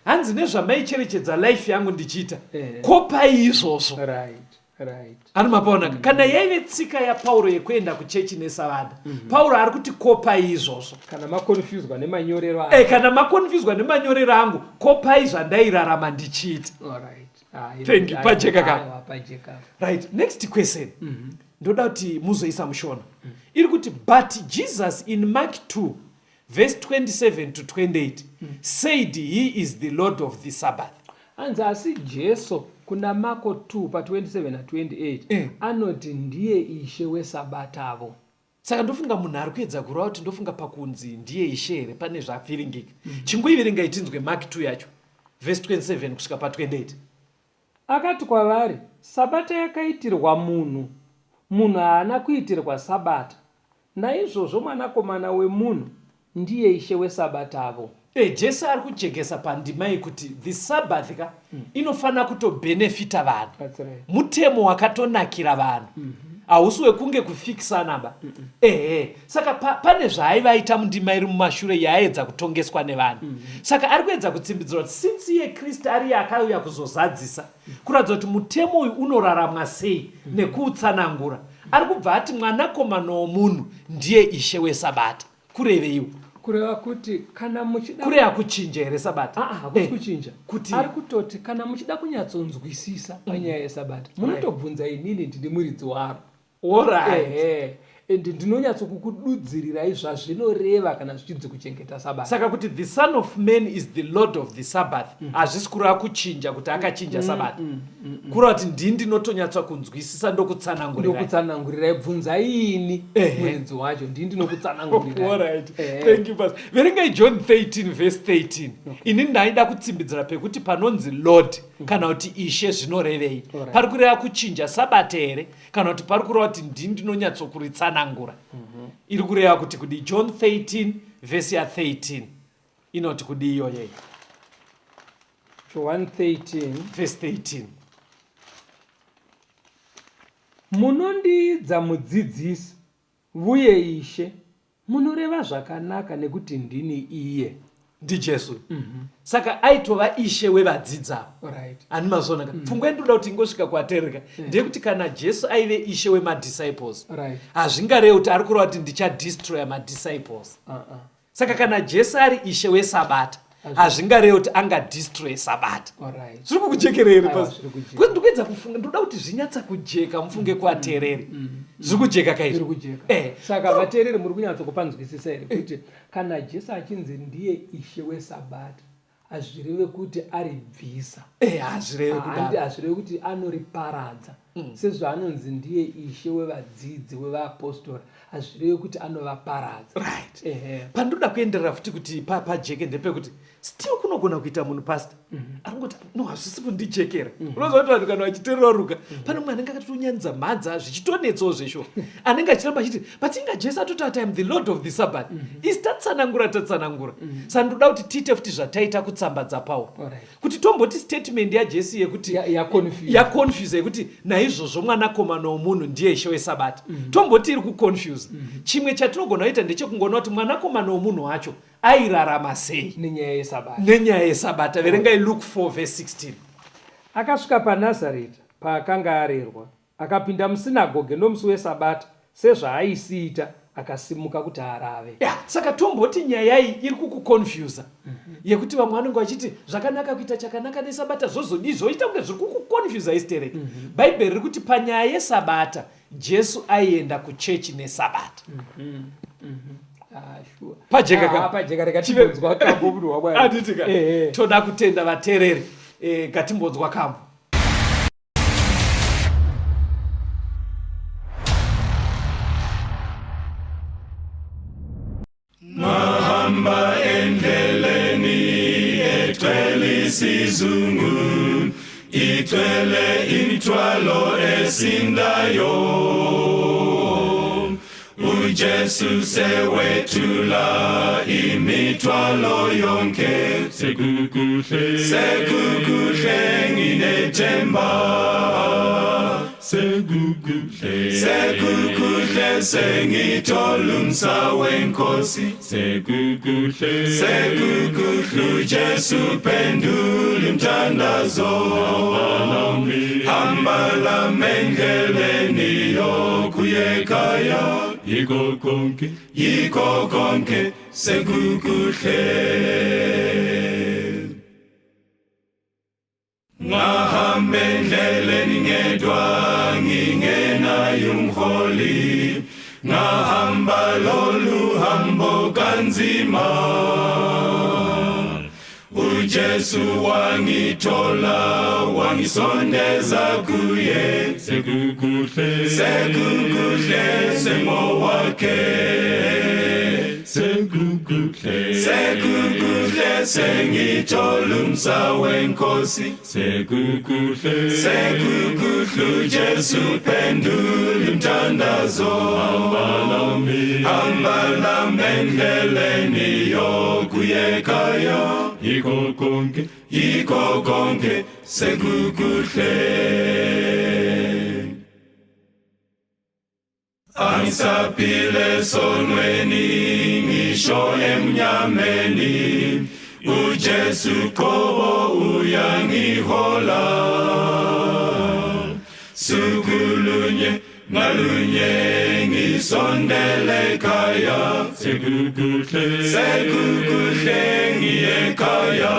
Hanzi nezvamaicherechedza life yangu ndichiita, kopai izvozvo. Right. Right. Ano mapaona mm. Kana yaive tsika yaPauro yekuenda kuchechi nesavada mm -hmm. Pauro ari kuti kopai izvozvo. Kana makonfuswa nemanyorero angu. Eh, kana makonfuswa nemanyorero angu kopai zvandairarama ndichiita. All right. Ah, Thank you. Pajeka ka. Pajeka. Right. Next question. Mm -hmm. Ndoda kuti muzoisa mushona. Mm -hmm. Iri kuti but Jesus in Mark 2 Verse 27 to 28 mm. said he is the Lord of the Sabbath. Hanzi asi Jesu kuna Marko 2 pa 27 na 28 anoti ndiye Ishe weSabatavo. Saka ndofunga munhu ari kuedza kureva kuti ndofunga pakunzi ndiye Ishe here pane zvavhiringika. Chingoiverengai tinzwe Mark 2 yacho verse 27 kusvika pa 28. Akati kwavari, Sabata yakaitirwa munhu, munhu haana kuitirwa Sabata. Naizvozvo Mwanakomana wemunhu ndiye Ishe weSabatavo. E, Jesu ari kujekesa pandima iyi kuti the Sabbath ka inofanira kutobenefita vanhu. That's right. Mutemo wakatonakira vanhu. Hausi wekunge kufikisana ba. Ehe. Saka pa, pane zvaaiva aita mundima iri mumashure yaaiedza kutongeswa nevanhu. Saka ari kuedza kutsimbidzira kuti since iye Kristu ariye akauya kuzozadzisa, kuratidza kuti mutemo uyu unoraramwa sei nekuutsanangura, ari kubva ati Mwanakomana womunhu ndiye Ishe weSabata. Kureveiwo? Kureva kuti kana muchida Kureva kuchinja here Sabata? Ah, hakusi kuchinja. Kuti Ari kutoti kana muchida kunyatsonzwisisa panyaya yeSabata, munotobvunza inini ndini muridzi waro. Alright. Ehe. And ndinonyatsokukududzirirai zvazvinoreva kana zvichinzi kuchengeta Sabata. Saka kuti the son of man is the lord of the Sabbath hazvisi kureva kuchinja kuti akachinja Sabata. Kureva kuti ndini ndinotonyatsa kunzwisisa ndokutsanangurirai. Ndokutsanangurirai, bvunzai ini muridzi wacho, ndini ndinokutsanangurirai. Alright. Thank you, Pastor. Verengai John 13 verse 13. Ini ndaida kutsimbidzira pekuti panonzi Lord kana kuti Ishe zvinorevei. Pari kureva kuchinja Sabata here kana kuti pari kureva kuti ndini ndinonyatsokuritsanangura? Iri kureva kuti kudii? John 13 verse ya 13 inoti kudii iyoyo? John 13 verse 13. Munondiidza mudzidzisi, vuye Ishe, munoreva zvakanaka nekuti ndini iye. NdiJesu. Saka aitova Ishe wevadzidzi ava. Right. Ani mazviona ka? Pfungwa yandinoda kuti ingosvika kwatereka ndeyekuti kana Jesu aive Ishe wemadisciples, hazvingarevi kuti ari kureva kuti ndichadestroya madisciples. Saka kana Jesu ari Ishe weSabata, hazvingarevi kuti angadestroye Sabata. Zviri kukujekera here, Aiwa, Pastor? zviri kujeka. Because ndikuedza kufunga, ndoda kuti zvinyatsa kujeka mufunge kuvateereri. Zviri kujeka kaizvo? Zviri kujeka. Saka vateereri muri kunyatso kupanzwisisa here kuti kana Jesu achinzi ndiye Ishe weSabata, hazvireve kuti aribvisa. Hazvireve kudaro. Hazvireve kuti anoriparadza. Sezvaanonzi ndiye Ishe wevadzidzi, wevaapostora, hazvireve kuti anovaparadza. Right. Pandoda kuenderera futi kuti pajeke ndepekuti still kunogona kuita munhu pastor ari kungoti no hazvisi kundijekera. Unoziva kuti vanhu kana vachiterera ruka pane mumwe anenge akatounyanidza mhadza zvichitonetsawo zveshuwa, anenge achiramba achiti but inga Jesu atoti ati I'm the Lord of the Sabbath. Isi tatsanangura tatsanangura. Saka ndoda kuti tiite futi zvataita kutsamba dzaPauro. Kuti tomboti statement yaJesu yekuti Ya yaconfuse yekuti naizvozvo mwanakomana womunhu ndiye Ishe weSabata. Tomboti iri kuconfuse. Chimwe chatinogona kuita ndechekungoona kuti mwanakomana womunhu wacho airarama sei nenyaya yeSabata. Nenyaya yeSabata. Verengai Luke 4 verse 16. Akasvika paNazareta paakanga arerwa, akapinda musinagoge nomusi weSabata sezvaaisiita, akasimuka kuti arave. Ya, saka tomboti nyaya iyi iri kukuconfusa yekuti vamwe vanenge vachiti zvakanaka kuita chakanaka neSabata, zvozodii, zvoita kunge zviri kukuconfusa istereki. Bhaibheri riri kuti panyaya yeSabata Jesu aienda kuchechi neSabata. Sure. Pajeka ka? Pajeka, rega timbonzwa kambo munhu waMwari. Handiti ka? Toda kutenda vateereri. Ngatimbonzwa kambo. Mahamba endleleni. Egcwele isizungu, igcwele imithwalo esindayo. UJesu sewethula imithwalo yonke. Sekukuhle, Sekukuhle, nginethemba. Sekukuhle, Sekukuhle, sengithola umsa wenkosi. Sekukuhle, Sekukuhle, uJesu phendula imthandazo. Nami, Hamba lami endleleni yokuya ekhaya. Yiko konke, Yikho konke, sekukuhle. Ngahamba endleleni ngedwa, ngingenayo umholi. Ngahamba lolu hambo kanzima. UJesu wangithola, wangisondeza kuye. Sekukuhle, Sekukuhle, sengowakhe. Sekukuhle, Sekukuhle, sengithola umsa wenkosi. Sekukuhle, Sekukuhle, uJesu phendula imthandazo. Nami, Hamba lami endleleni yokuya ekhaya. Yiko konke, Yikho konke, sekukuhle. Angisaphile sonweni, ngisho emnyameni. UJesu qobo uyangihola. Sukulunye ngalunye ngisondele ekhaya. Sekukuhle, Sekukuhle, ngiye ekhaya.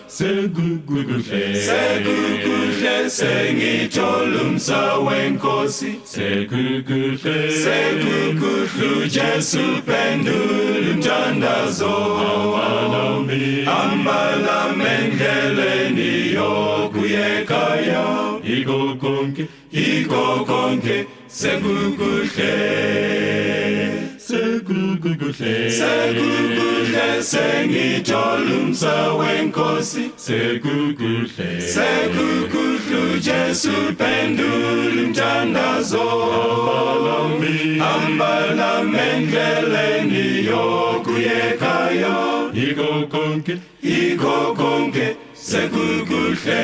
Sekukuhle, Sekukuhle, sengithola umsa wenkosi. Sekukuhle, Sekukuhle, uJesu phendula imthandazo. Nami, Hamba lami endleleni yokuya ekhaya. Yiko konke, Yikho konke, sekukuhle. Sekukuhle, Sekukuhle, sengithola umsa wenkosi. Sekukuhle, Sekukuhle, uJesu phendula imthandazo. Nami, Hamba lami endleleni yokuya ekhaya. Yiko konke, Yikho konke, sekukuhle.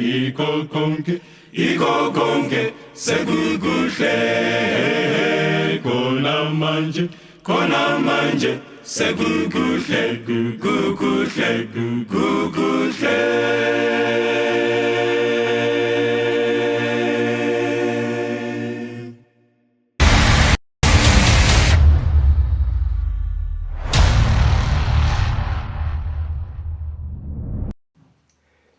Yiko konke, Yikho konke, sekukuhle. Khona manje, Khona manje, sekukuhle, kukuhle, kukuhle.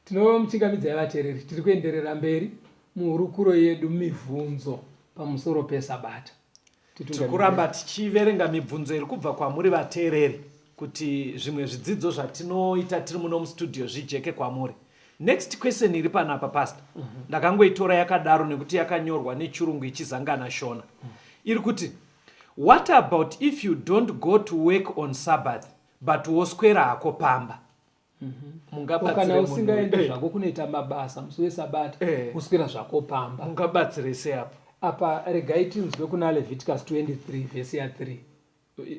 Tinomuchingamidzai vateereri, tiri kuenderera mberi muhurukuro yedu, mibvunzo pamusoro pesabata. Tiri kuramba tichiverenga mibvunzo iri kubva kwamuri vateereri, kuti zvimwe zvidzidzo zvatinoita tiri muno mustudio zvijeke kwamuri. Next question iri panapa, pastor, ndakangoitora yakadaro nekuti yakanyorwa nechirungu ichizangana Shona. Iri kuti, "What about if you don't go to work on Sabbath, but woswera hako pamba?" Mungabatsire Kana munhu- usingaendi zvako kunoita mabasa musi wesabata, uswera zvako pamba. Mungabatsire sei apo? Apa regai tinzwe kuna Leviticus 23 vhesi ya3.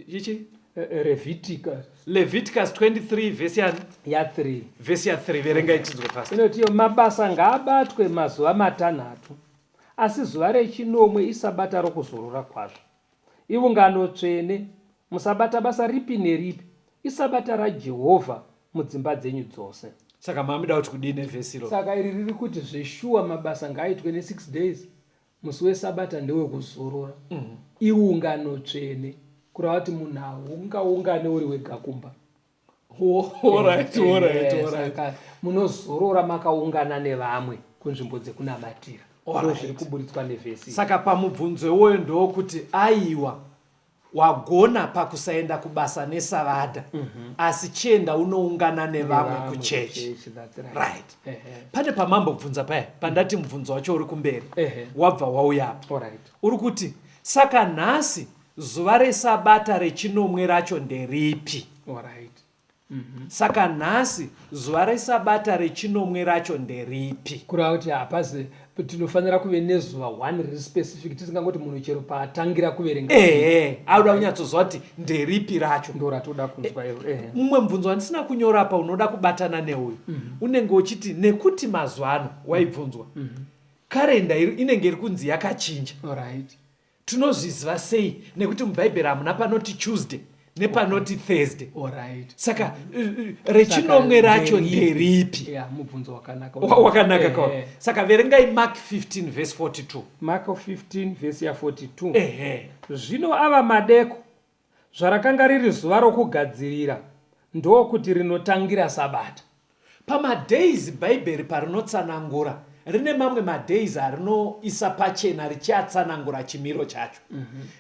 Ichi? Leviticus. Leviticus 23 vhesi ya Ya3. Vhesi ya3, verengai tinzwe, pastor. Inotiyo, mabasa ngaabatwe mazuva 6, asi zuva rechinomwe isabata rokuzorora kwazvo, ivungano tsvene. Musabata basa ripi neripi, isabata raJehovha mudzimba dzenyu dzose. Saka mamida kuti kudii nevhesi iro? Saka iri riri kuti zveshuwa mabasa ngaaitwe ne6 days, musi wesabata ndewekuzorora, iungano tsvene, kureva kuti munhu haungaungane uri wega kumba. Saka munozorora makaungana nevamwe kunzvimbo dzekunamatira. Ndo zviri kuburitswa nevhesi. Saka pamubvunzo iwoyo ndowokuti, aiwa, wagona pakusaenda kubasa nesavadha, asi chienda unoungana nevamwe Nevamwe kuchechi. kuchechi, that's right. Right. Pane pamambobvunza paya pandati mubvunzo wacho uri kumberi, wabva wauyapo. Uri kuti, saka nhasi zuva resabata rechinomwe racho nderipi? Alright. Saka nhasi zuva resabata rechinomwe racho nderipi? Kureva kuti hapazi tinofanira kuve nezuva one riri specific, tisingangoti munhu chero paatangira kuverenga. Ehe, auda kunyatsoziva kuti nderipi racho. Ndo ratoda kunzwa iro. Ehe. Mumwe mubvunzo wandisina kunyora apa unoda kubatana neuyu. Unenge uchiti nekuti mazuva ano waibvunzwa. Karenda iri inenge iri kunzi yakachinja. Alright. Tinozviziva sei nekuti muBhaibheri hamuna panoti Tuesday nepanoti Thursday? Alright. Saka rechinomwe racho nderipi? Yeah, mubvunzo wakanaka. Wakanaka kawa. Saka verengai Mark 15 verse 42. Mark 15 verse ya 42. Ehe. Zvino ava madeko, zvarakanga riri zuva rokugadzirira, ndokuti rinotangira Sabata. Pamadays Bhaibheri parinotsanangura, rine mamwe madays arinoisa pachena richiatsanangura chimiro chacho.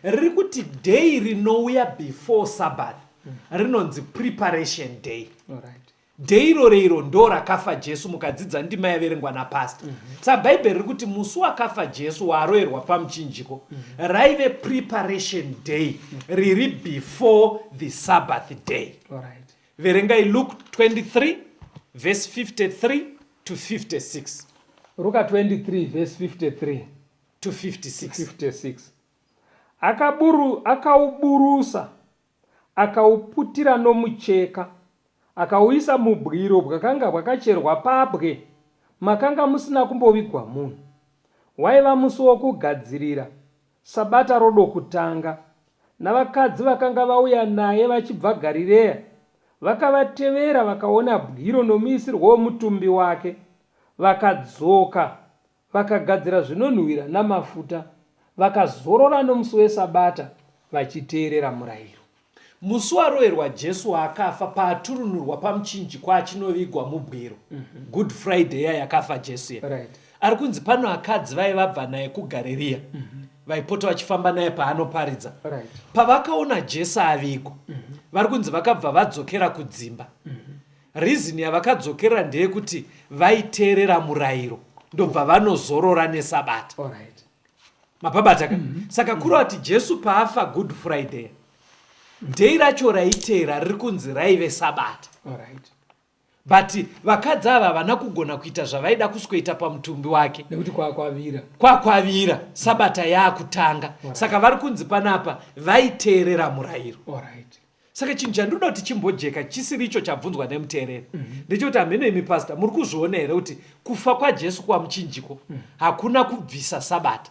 Riri kuti day rinouya before Sabbath rinonzi preparation day. Alright. Day iroro iro ndo rakafa Jesu, mukadzidza ndima yaverengwa napastor. Saka Bhaibheri riri kuti musi wakafa Jesu waaroerwa pamuchinjiko raive preparation day riri before the Sabbath day. Alright. Verengai Luke 23 verse 53 to 56. Ruka 23 verse 53 to 56. 56. Akauburusa, akauputira nomucheka, akauisa mubwiro bwakanga bwakacherwa pabwe, makanga musina kumbovigwa munhu. Waiva musi wokugadzirira, Sabata rodokutanga. Navakadzi vakanga vauya naye vachibva Garirea vakavatevera, vakaona bwiro nomuisirwo womutumbi wake, vakadzoka, vakagadzira zvinonhuhwira namafuta, vakazorora nomusi weSabata, vachiteerera murayiro. Musi waroverwa Jesu waakafa paaturunurwa pamuchinjikwa achinovigwa mubwiro, Good Friday iya yakafa Jesu iya. Ari kunzi pano akadzi vaiva vabva naye kuGarirea vaipota vachifamba naye paanoparidza. Pavakaona Jesu avigwa, vari kunzi vakabva vadzokera kudzimba. Reason yavakadzokerera ndeyekuti vaiteerera murayiro, ndobva vanozorora neSabata. Mapabata ka? Saka kureva kuti Jesu paafa Good Friday, day racho raiteera riri kunzi raive Sabata. But vakadzi ava havana kugona kuita zvavaida kusweta pamutumbi wake. Nekuti kwakwavira. Kwakwavira, Sabata yaakutanga. Saka vari kunzi panapa vaiteerera murayiro. Saka chinhu chandinoda kuti chimbojeka chisiri icho chabvunzwa nemuteereri ndechekuti hameno imi pastor muri kuzviona here kuti kufa kwaJesu kwamuchinjiko hakuna kubvisa Sabata.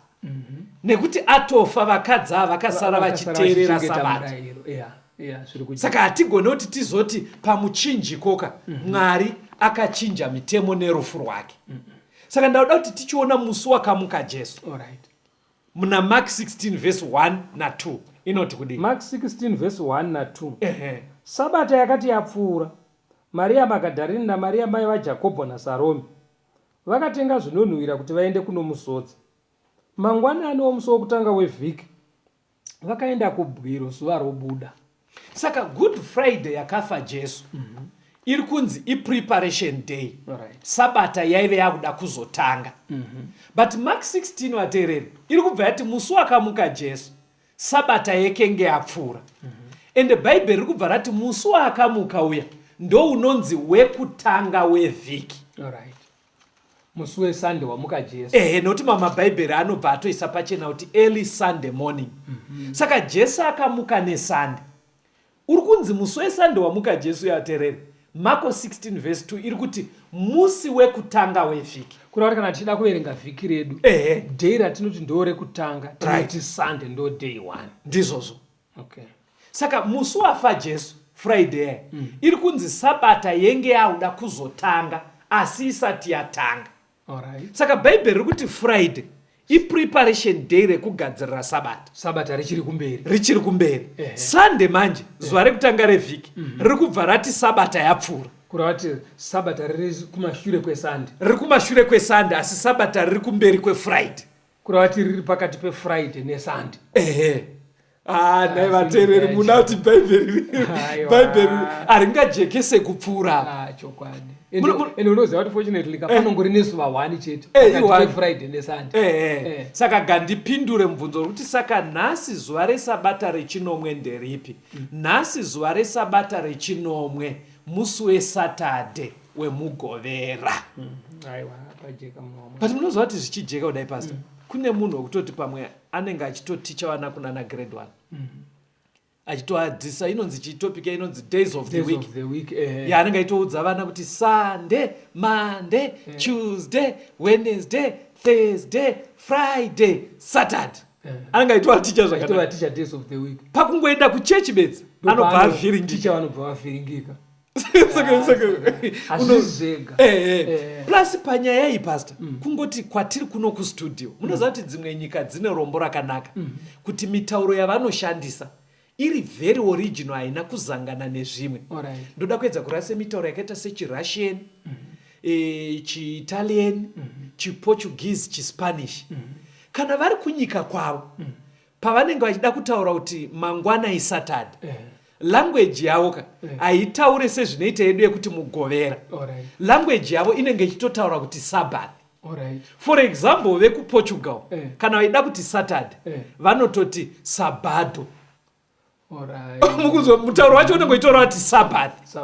Nekuti atofa vakadzi ava vakasara vachiteerera Vachichengeta Sabata. murayiro. Yeah, yeah, zviri kujeka. Saka hatigone kuti tizoti pamuchinjiko ka Mwari akachinja mitemo nerufu rwake. Saka ndauda kuti tichiona musi wakamuka Jesu. Muna Mark 16 verse 1 na 2 inoti kudii? Mark 16 verse 1 na 2. Sabata yakati yapfuura, Maria Magadharini naMaria mai vaJakobho naSaromi vakatenga zvinonhuhwira kuti vaende kunomuzodza. Mangwanani omusi wokutanga wevhiki vakaenda kubwiro zuva robuda. Saka Good Friday yakafa Jesu iri kunzi ipreparation day. Sabata yaive yakuda kuzotanga. But Mark 16 vateereri iri kubva yati musi wakamuka Jesu Sabata yekenge yapfuura. Ende Bhaibheri riri kubva rati musi waakamuka uya ndo unonzi wekutanga wevhiki. Musi weSunday wamuka Jesu. Ehe, nokuti mamwe mabhaibheri anobva atoisa pachena kuti early Sunday morning. Saka Jesu akamuka neSunday. Uri kunzi musi weSunday wamuka Jesu yaterere. Marko 16 verse 2 iri kuti musi wekutanga wevhiki. Kureva kuti kana tichida kuverenga vhiki redu, day ratinoti ndo rekutanga, tinoti Sunday ndo day 1. Ndizvozvo. Saka musi wafa Jesu, Friday, iri kunzi Sabata yenge yakuda kuzotanga asi isati yatanga. Saka Bhaibheri riri kuti Friday ipreparation day rekugadzirira Sabata. Sabata richiri kumberi. Richiri kumberi. Sunday manje, zuva rekutanga revhiki, riri kubva rati Sabata yapfuura. Kureva kuti Sabata riri kumashure kweSunday. Riri kumashure kweSunday, asi Sabata riri kumberi kweFriday. Kureva kuti riri pakati peFriday neSunday. Ehe. Nhai vateereri, muna kuti Bhaibheri haringajekese kupfuura apa. Chokwadi. Ende unoziva kuti fortunately ka panongori nezuva 1 chete. Pakati peFriday neSunday. Saka gandipindure mubvunzo uri kuti saka nhasi zuva reSabata rechinomwe nderipi? Nhasi zuva reSabata rechinomwe. Musi weSaturday weMugovera. Aiwa, pajeka munhu waMwari. But munoziva kuti zvichijeka kudai, pastor, kune munhu wekutoti pamwe anenge achitoticha vana kunana grade 1, achitoadzisa inonzi chitopic inonzi days of the Days week. Of the week, eh. Yaanenge aitoudza vana kuti Sunday, Monday, Tuesday, Wednesday, Thursday, Friday, Saturday. Anenge aitoaticha zvakanaka. Achitovaticha days of the week. Pakungoenda kuchechi bedzi anobva avhiringika. Ticha vanobva vavhiringika. Saka Hazvisi zvega. Plus panyaya iyi, pastor, kungoti kwatiri kuno kustudio, munoziva kuti dzimwe nyika dzine rombo rakanaka kuti mitauro yavanoshandisa iri very original, haina kuzangana nezvimwe. Ndoda kuedza kurasa mitauro yakaita sechiRussian, chiItalian, chiPortuguese, chiSpanish. Kana vari kunyika kwavo, pavanenge vachida kutaura kuti mangwana iSaturday, language yavo ka haitaure sezvinoita yedu yekuti Mugovera. Language yavo inenge ichitotaura kuti Sabbath. For example, vekuPortugal, kana vaida kuti Saturday, vanototi sabado. Mukunzwa mutauro wacho unenge uchitaura kuti Sabbath.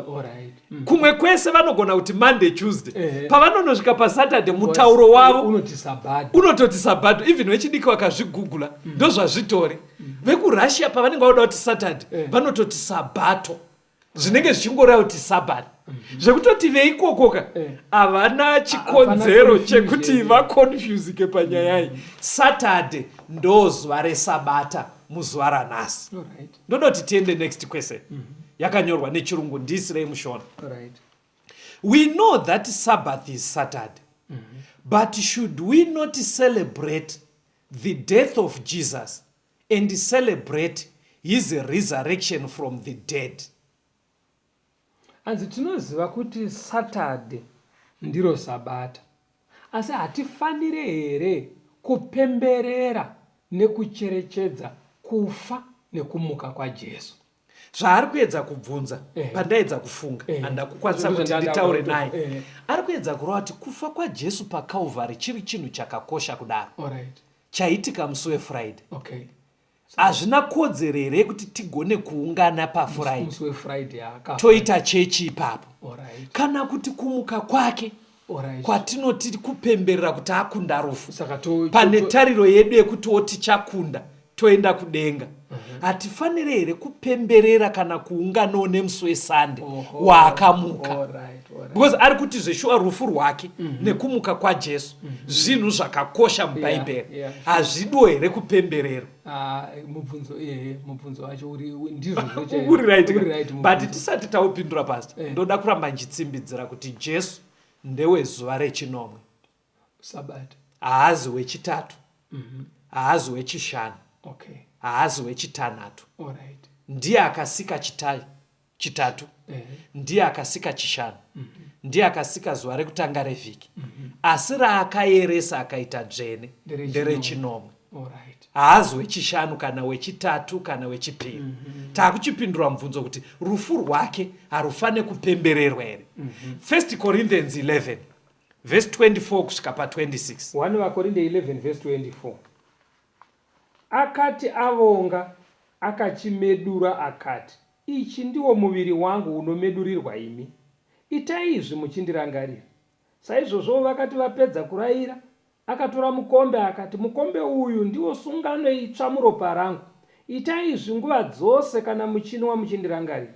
Kumwe kwese vanogona kuti Monday, Tuesday. Pavanonosvika paSaturday, mutauro wavo Unoti sabado. Unototi sabado. Even vechidiki vakazvigugula, ndozvazvitori. VekuRussia pavanenge vauda kuti Saturday, vanototi sabato, zvinenge zvichingoreva kuti Sabbath, zvekutoti veikokoka havana chikonzero Hapana chekuti confusion. Vaconfusike panyaya iyi. Saturday ndo zuva resabata muzuva ranhasi. Ndoda kuti tiende next question yakanyorwa nechirungu, ndiisirei muShona. We know that Sabbath is Saturday, but should we not celebrate the death of Jesus and celebrate his resurrection from the dead? Hanzi tinoziva kuti Saturday ndiro sabata, asi hatifanire here kupemberera nekucherechedza kufa nekumuka kwaJesu? Zvaari kuedza kubvunza, pandaedza kufunga, handakukwanisa Ndizvo kuti zvandanda nditaure naye. Ari kuedza kureva kuti kufa kwaJesu paCalvary chiri chinhu chakakosha kudaro, chaitika musi weFriday, hazvina kodzero here yekuti tigone kuungana paFriday, Musi weFriday akafa. Toita chechi ipapo, kana kuti kumuka kwake kwatinoti kupemberera kuti akunda rufu, Saka pane tariro yedu yekutiwo tichakunda toenda kudenga, hatifaniri here kupemberera kana kuunganawo nemusi weSunday waakamuka? Because ari kuti zveshuwa rufu rwake nekumuka kwaJesu zvinhu zvakakosha muBhaibheri. Hazvidiwo here kupemberera? Ah, mubvunzo, ehe, mubvunzo wacho uri ndizvo zvo. Uri right Uri right but mubvunzo. Tisati taupindura, pastor, ndoda kuramba nchitsimbidzira kuti Jesu ndewezuva rechinomwe. Sabata. Haazi wechitatu, haazi wechishanu, haazi wechitanhatu. Ndiye akasika chitatu, ndiye akasika chishanu, ndiye akasika zuva rekutanga revhiki, asi raakayeresa akaita dzvene Nderechinomwe. nderechinomwe. Haazi wechishanu kana wechitatu kana wechipiri. Taakuchipindura mubvunzo kuti rufu rwake harufane kupembererwa here. First Corinthians 11 verse 24 kusvika pa26. 1 vaKorinde 11 verse 24. Akati avonga, akachimedura akati, "Ichi ndiwo muviri wangu unomedurirwa imi. Itai izvi muchindirangarira." Saizvozvowo vakati vapedza kurayira, akatora mukombe akati, "Mukombe uyu ndiwo sungano itsva muropa rangu. Itai izvi nguva dzose kana muchinwa muchindirangarira.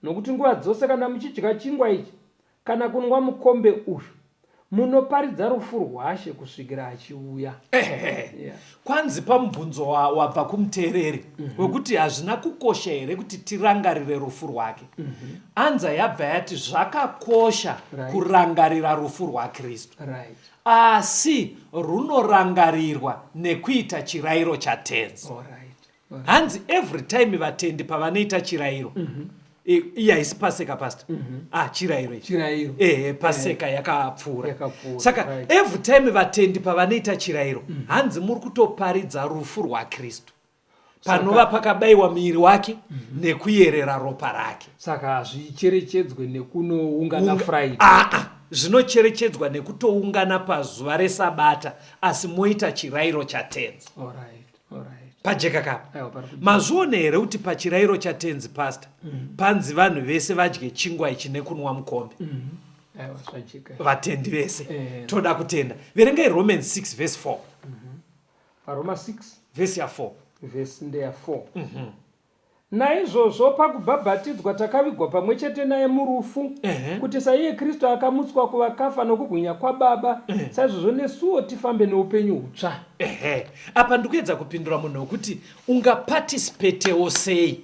Nokuti nguva dzose kana muchidya chingwa ichi kana kunwa mukombe uyu, munoparidza rufu rwaShe kusvikira achiuya. Kwanzi pamubvunzo wabva kumuteereri wekuti hazvina kukosha here kuti tirangarire rufu rwake, anza yabva yati zvakakosha kurangarira rufu rwaKristu, asi runorangarirwa nekuita chirayiro chaTenzi. Hanzi every time vatendi pavanoita chirayiro, iyi haisi Paseka, pastor, ah, chirayiro ichi. Chirayiro. Ehe, Paseka yakapfuura. Yakapfuura, Saka every time vatendi pavanoita chirayiro, hanzi muri kutoparidza rufu rwaKristu panova pakabayiwa muviri wake nekuyerera ropa rake. Saka hazvicherechedzwe nekunoungana Friday. Aa, zvinocherechedzwa nekutoungana pazuva resabata, asi moita chirayiro chaTenzi. Alright. Pajeka kapa. Aiwa, pari kujeka. Mazviona here kuti pachirairo chaTenzi pastor panzi vanhu vese vadye chingwa ichi nekunwa mukombe? Aiwa, zvajeka. Vatendi vese. Eh. Toda kutenda. Verengai Romans 6 verse 4. Varoma 6 Verse ya 4. Vhesi ndeya 4. Naizvozvo pakubhabhatidzwa takavigwa pamwe chete naye murufu, kuti saiye Kristu akamutswa kuvakafa nokubwinya kwaBaba, saizvozvo nesuwo tifambe noupenyu hutsva. Ehe, apa ndikuedza kupindura munhu wekuti ungaparticipatewo sei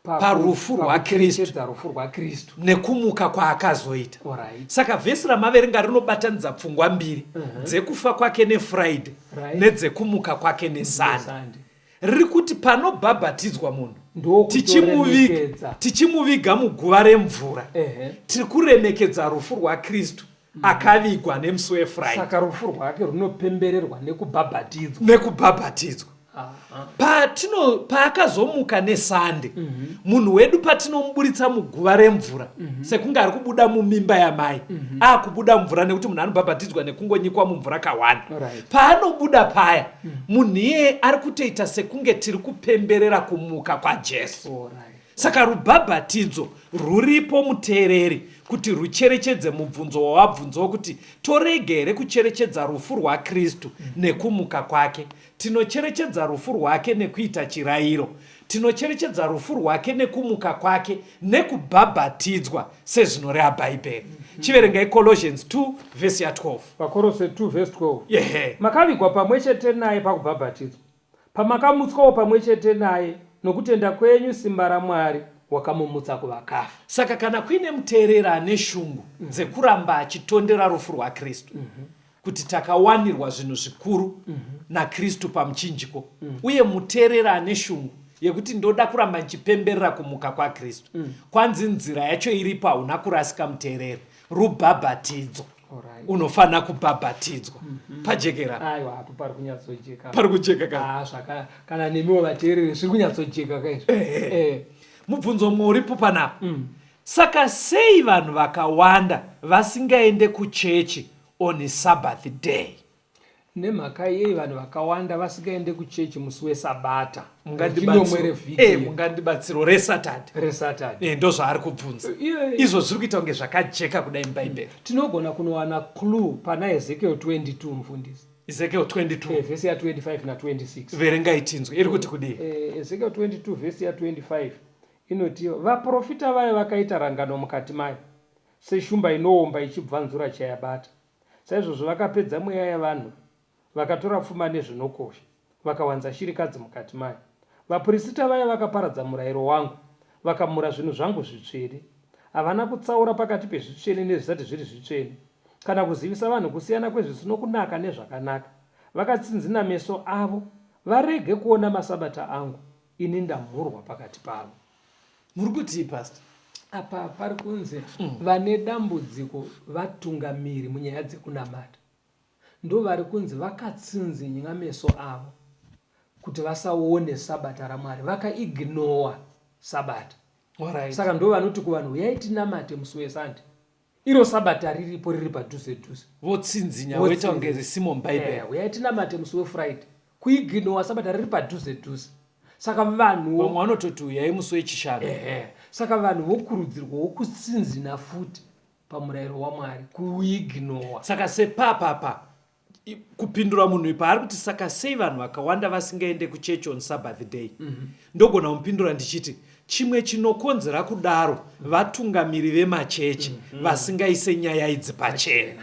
parufu rwaKristu. Pakucherechedza rufu rwaKristu nekumuka kwaakazoita. Alright. Saka vhesi ramaverenga rinobatanidza pfungwa mbiri, dzekufa kwake neFriday nedzekumuka kwake neSunday. NeSunday. Riri kuti panobhabhatidzwa munhu, Ndokutoremekedza. tichimuviga muguva remvura, tiri kuremekedza rufu rwaKristu akavigwa nemusi weFriday. Saka rufu rwake runopembererwa nekubhabhatidzwa. Nekubhabhatidzwa. Patino paakazomuka neSunday, munhu wedu patinomuburitsa muguva remvura, sekunge ari kubuda mumimba yamai, akubuda mumvura, nekuti munhu anobhabhatidzwa nekungonyikwa mumvura kawanda. Paanobuda paya, munhu iyeye ari kutoita sekunge tiri kupemberera kumuka kwaJesu. Saka rubhabhatidzo rwuripo, muteereri, kuti rucherechedze mubvunzo wawabvunza wokuti torege here kucherechedza rufu rwaKristu nekumuka kwake. Tinocherechedza rufu rwake nekuita chirayiro. Tinocherechedza rufu rwake nekumuka kwake nekubhabhatidzwa sezvinoreva Bhaibheri. Chiverengai Colossians 2 vhesi ya12. VaKorose 2 vhesi 12. Yehe. Makavigwa pamwe chete naye pakubhabhatidzwa, pamakamutswawo pamwe chete naye nokutenda kwenyu simba raMwari wakamumutsa kuvakafa. Saka kana kuine muteereri ane shungu dzekuramba achitondera rufu rwaKristu, kuti takawanirwa zvinhu zvikuru naKristu pamuchinjiko, uye muteereri ane shungu yekuti ndoda kuramba ndichipemberera kumuka kwaKristu, kwanzi nzira yacho iripo, hauna kurasika muteereri, rubhabhatidzo. Unofanira kubhabhatidzwa. Pajekera? Aiwa, apo pari kunyatsojeka. Pari kujeka ka? Ah, kana nemiwo vateereri zviri kunyatsojeka kaizvo. Mubvunzo mumwe uripo panapa: saka sei vanhu vakawanda vasingaende kuchechi on Sabbath day? Nemhaka yei vanhu vakawanda vasingaende kuchechi musi weSabata rechinomwe revhiki? Mungandibatsiro reSaturday. ReSaturday. Ndo zvaari kubvunza. Izvo zviri kuita kunge zvakajeka kudai muBhaibheri. Tinogona kunowana clue pana Ezekiel 22, mufundisi. Ezekiel 22. Vhesi ya25 na26. Verengai tinzwe iri kuti kudii. Ezekiel 22 vhesi ya25 inoti, "Vaprofita vayo vakaita rangano mukati mayo, seshumba inoomba ichibvanzura chayabata. Saizvozvo vakapedza mweya yavanhu, vakatora pfuma nezvinokosha, vakawanza shirikadzi mukati mayo. Vaprista vayo vakaparadza murayiro wangu, vakamura zvinhu zvangu zvitsvene. Havana kutsaura pakati pezvitsvene nezvisati zviri zvitsvene, kana kuzivisa vanhu kusiyana kwezvisino kunaka nezvakanaka. Vakatsinzina meso avo varege kuona masabata angu. Ini ndamhurwa pakati pavo." Muri kutii, pastor? Apa pari kunzi vane dambudziko vatungamiri munyaya dzekunamata, ndo vari kunzi vakatsinzinya meso avo kuti vasaone sabata raMwari, vakaignora sabata. Saka ndo vanoti kuvanhu, "Uyai tinamate musi weSunday," iro sabata riripo, riri padhuze dhuze. Votsinzinya, voita kunge risimo muBhaibheri. "Uyai tinamate musi weFriday," kuignora sabata riri padhuze dhuze. Saka vanhu Vamwe vanototi uyai musi weChishanu. Ehe, saka vanhu vokurudzirwawo kutsinzina futi pamurayiro waMwari, kuignora. Saka sepapapa kupindura munhu paari kuti saka sei vanhu vakawanda vasingaende kuchechi on Sabbath day, ndogona kumupindura ndichiti chimwe chinokonzera kudaro vatungamiri vemachechi vasingaise nyaya idzi pachena.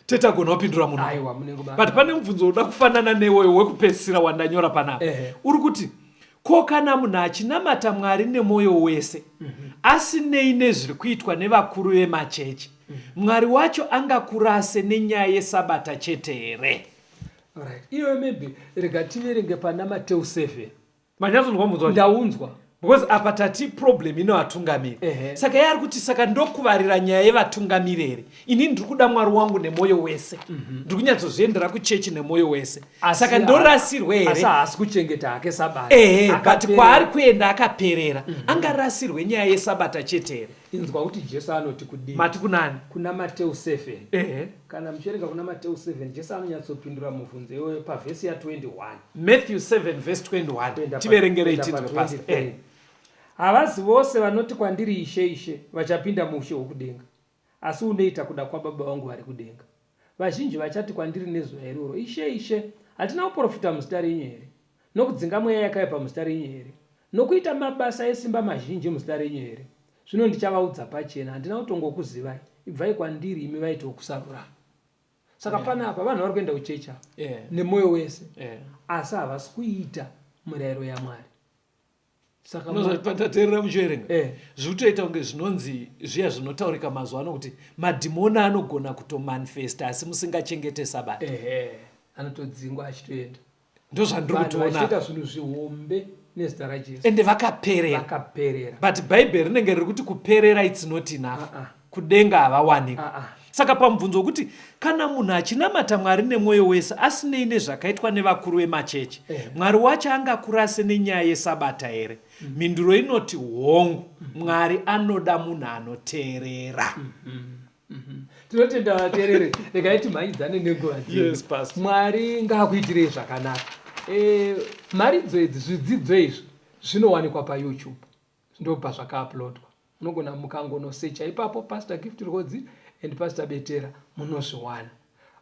Tetagona kupindura munhu. Aiwa, munenge But pane mubvunzo uda kufanana newoyo wekupedzisira wandanyora panapa. Uri kuti ko kana munhu achinamata Mwari nemwoyo wese, asinei nezviri kuitwa nevakuru vemachechi, Mwari wacho angakurase nenyaya yesabata chete here? Alright. Iyoyo maybe rega tiverenge pana Mateu 7. Manyatsonzwa mubvunzo wacho? Ndaunzwa. Because apa tati problem inovatungamiri. Saka iye ari kuti saka ndokuvarira nyaya yevatungamiri here? Inini ndiri kuda Mwari wangu nemwoyo wese, ndiri kunyatsozviendera kuchechi nemwoyo wese, saka ndorasirwe Asi here? Haasi kuchengeta hake sabata. Ehe, but Akaperera. kwaari kuenda akaperera, angarasirwe nyaya yesabata chete here? Inzwa kuti Jesu anoti kudii. Mati kunani? Kuna Mateu 7. Ehe. Kana muchiverenga kuna Mateu 7, Jesu anonyatsopindura mubvunzo iwoyo pavhesi ya21. Matthew 7 verse 21. Tiverengerei tinzwe pastor. Eh. Havazi vose vanoti kwandiri Ishe, Ishe, vachapinda muushe hwokudenga, asi unoita kuda kwaBaba vangu vari kudenga. Vazhinji vachati kwandiri nezuva iroro, Ishe, Ishe, hatina kuprofita muzita renyu here, nokudzinga mweya yakaipa muzita renyu here, nokuita mabasa esimba mazhinji muzita renyu here? Zvino ndichavaudza pachena, handina kutongokuzivai, ibvai kwandiri imi vaiti vokusarurama. Saka panapa vanhu vari kuenda kuchechi ava nemwoyo wese, asi havasi kuita murayiro yaMwari. Saka patateerera muchiverenga eh. Zviri kutoita kunge zvinonzi zviya zvinotaurika mazuva ano kuti madhimoni anogona kutomanifesta asi musingachengete sabata. Anotodzingwa achitoenda. Ndozvandiri kutoona zvinhu zvihombe nezita raJesu. Ende vakaperera. Vakaperera. But Bhaibheri rinenge riri kuti kuperera it's not enough. Uh -uh. Kudenga havawanikwi. Uh -uh. Saka pamubvunzo wekuti kana munhu achinamata Mwari nemwoyo wese asinei nezvakaitwa nevakuru vemachechi, eh. Mwari wacho angakurase nenyaya yeSabata here? Mm. Mhinduro inoti hongu. Mwari anoda munhu anoteerera. Mm -hmm. Mm -hmm. Tinotenda vateereri, regai timhanyidzane nenguva dzedu. Yes, Pastor. Mwari ngaakuitirei zvakanaka. E, mharidzo idzi, zvidzidzo izvi zvinowanikwa paYouTube. Ndopazvakauploadwa. Munogona mukangonosecha ipapo Pastor Gift Rwodzi and Pastor Betera munozviwana.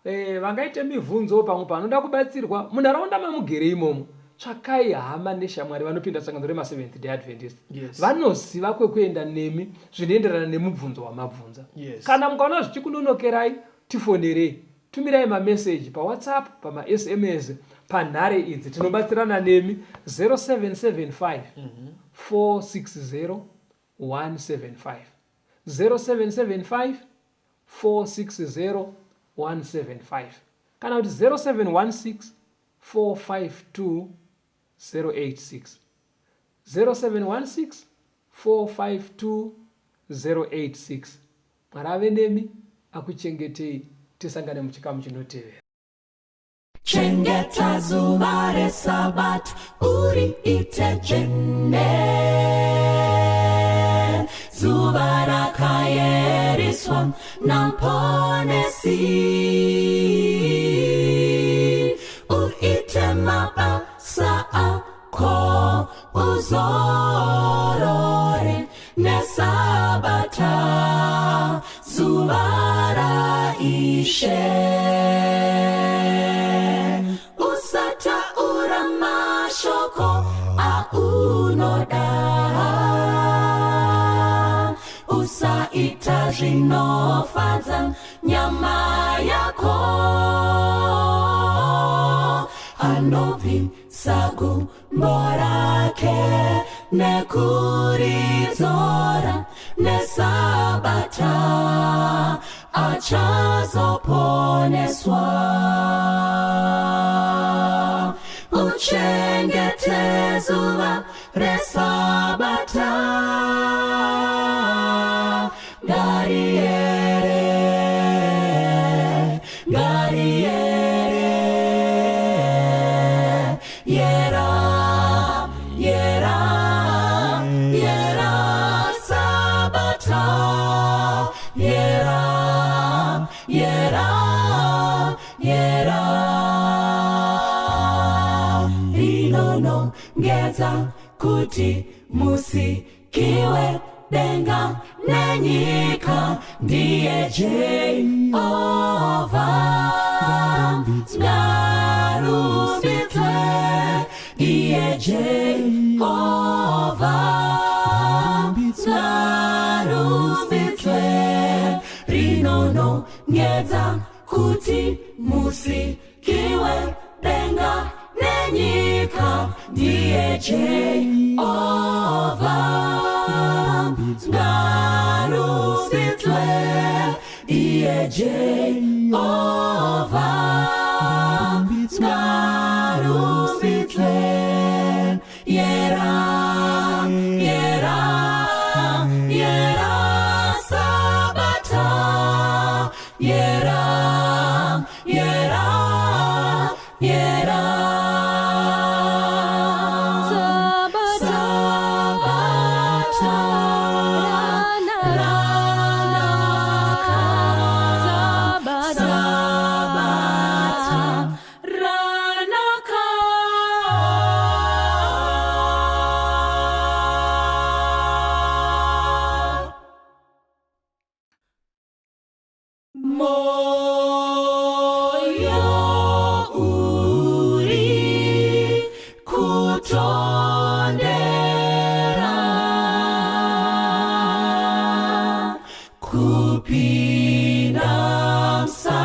E, vangaite mibvunzo pamwe panoda kubatsirwa munharaunda mamugere imomo. Tsvakai hama neshamwari vanopinda sangano remaSeventh Day Adventist. Yes. Vanoziva kwekuenda nemi zvinoenderana nemubvunzo wamabvunza. Yes. Kana mukaona zvichikunonokerai tifonerei. Tumirai mameseji paWhatsApp, pamaSMS, panhare idzi tinobatsirana nemi 0775 460 175 0775 460 175 kana kuti 0716 452 086 0716 452 086. Mwari ave nemi akuchengetei tisangane muchikamu chinotevera. Chengeta zuva reSabata uriite dzvene, zuva rakayeriswa naMponesi. Uite mabasa ako uzorore neSabata, zuva raIshe. Usataura mashoko aunoda, usaita zvinofadza nyama yako. Anobvisa gumbo rake nekuridzora neSabata achazoponeswa. Uchengete zuva reSabata, ngariere, ngariere, yera, yera, yera Sabata, yera, yera, yera. Rinonongedza kuti musikiwe denga nenyika ndiye Jehovha. Ngarumbidzwe iye Jehovha. Ngarumbidzwe rinonongedza kuti musikiwe denga nenyika ndiye Jehovha. Ngarumbidzwe iye Jehovha. Ngarumbidzwe yera, yera, yera Sabata, yera, yera, yera Sabata. Sabata. Moyo uri kutondera kupinda musa.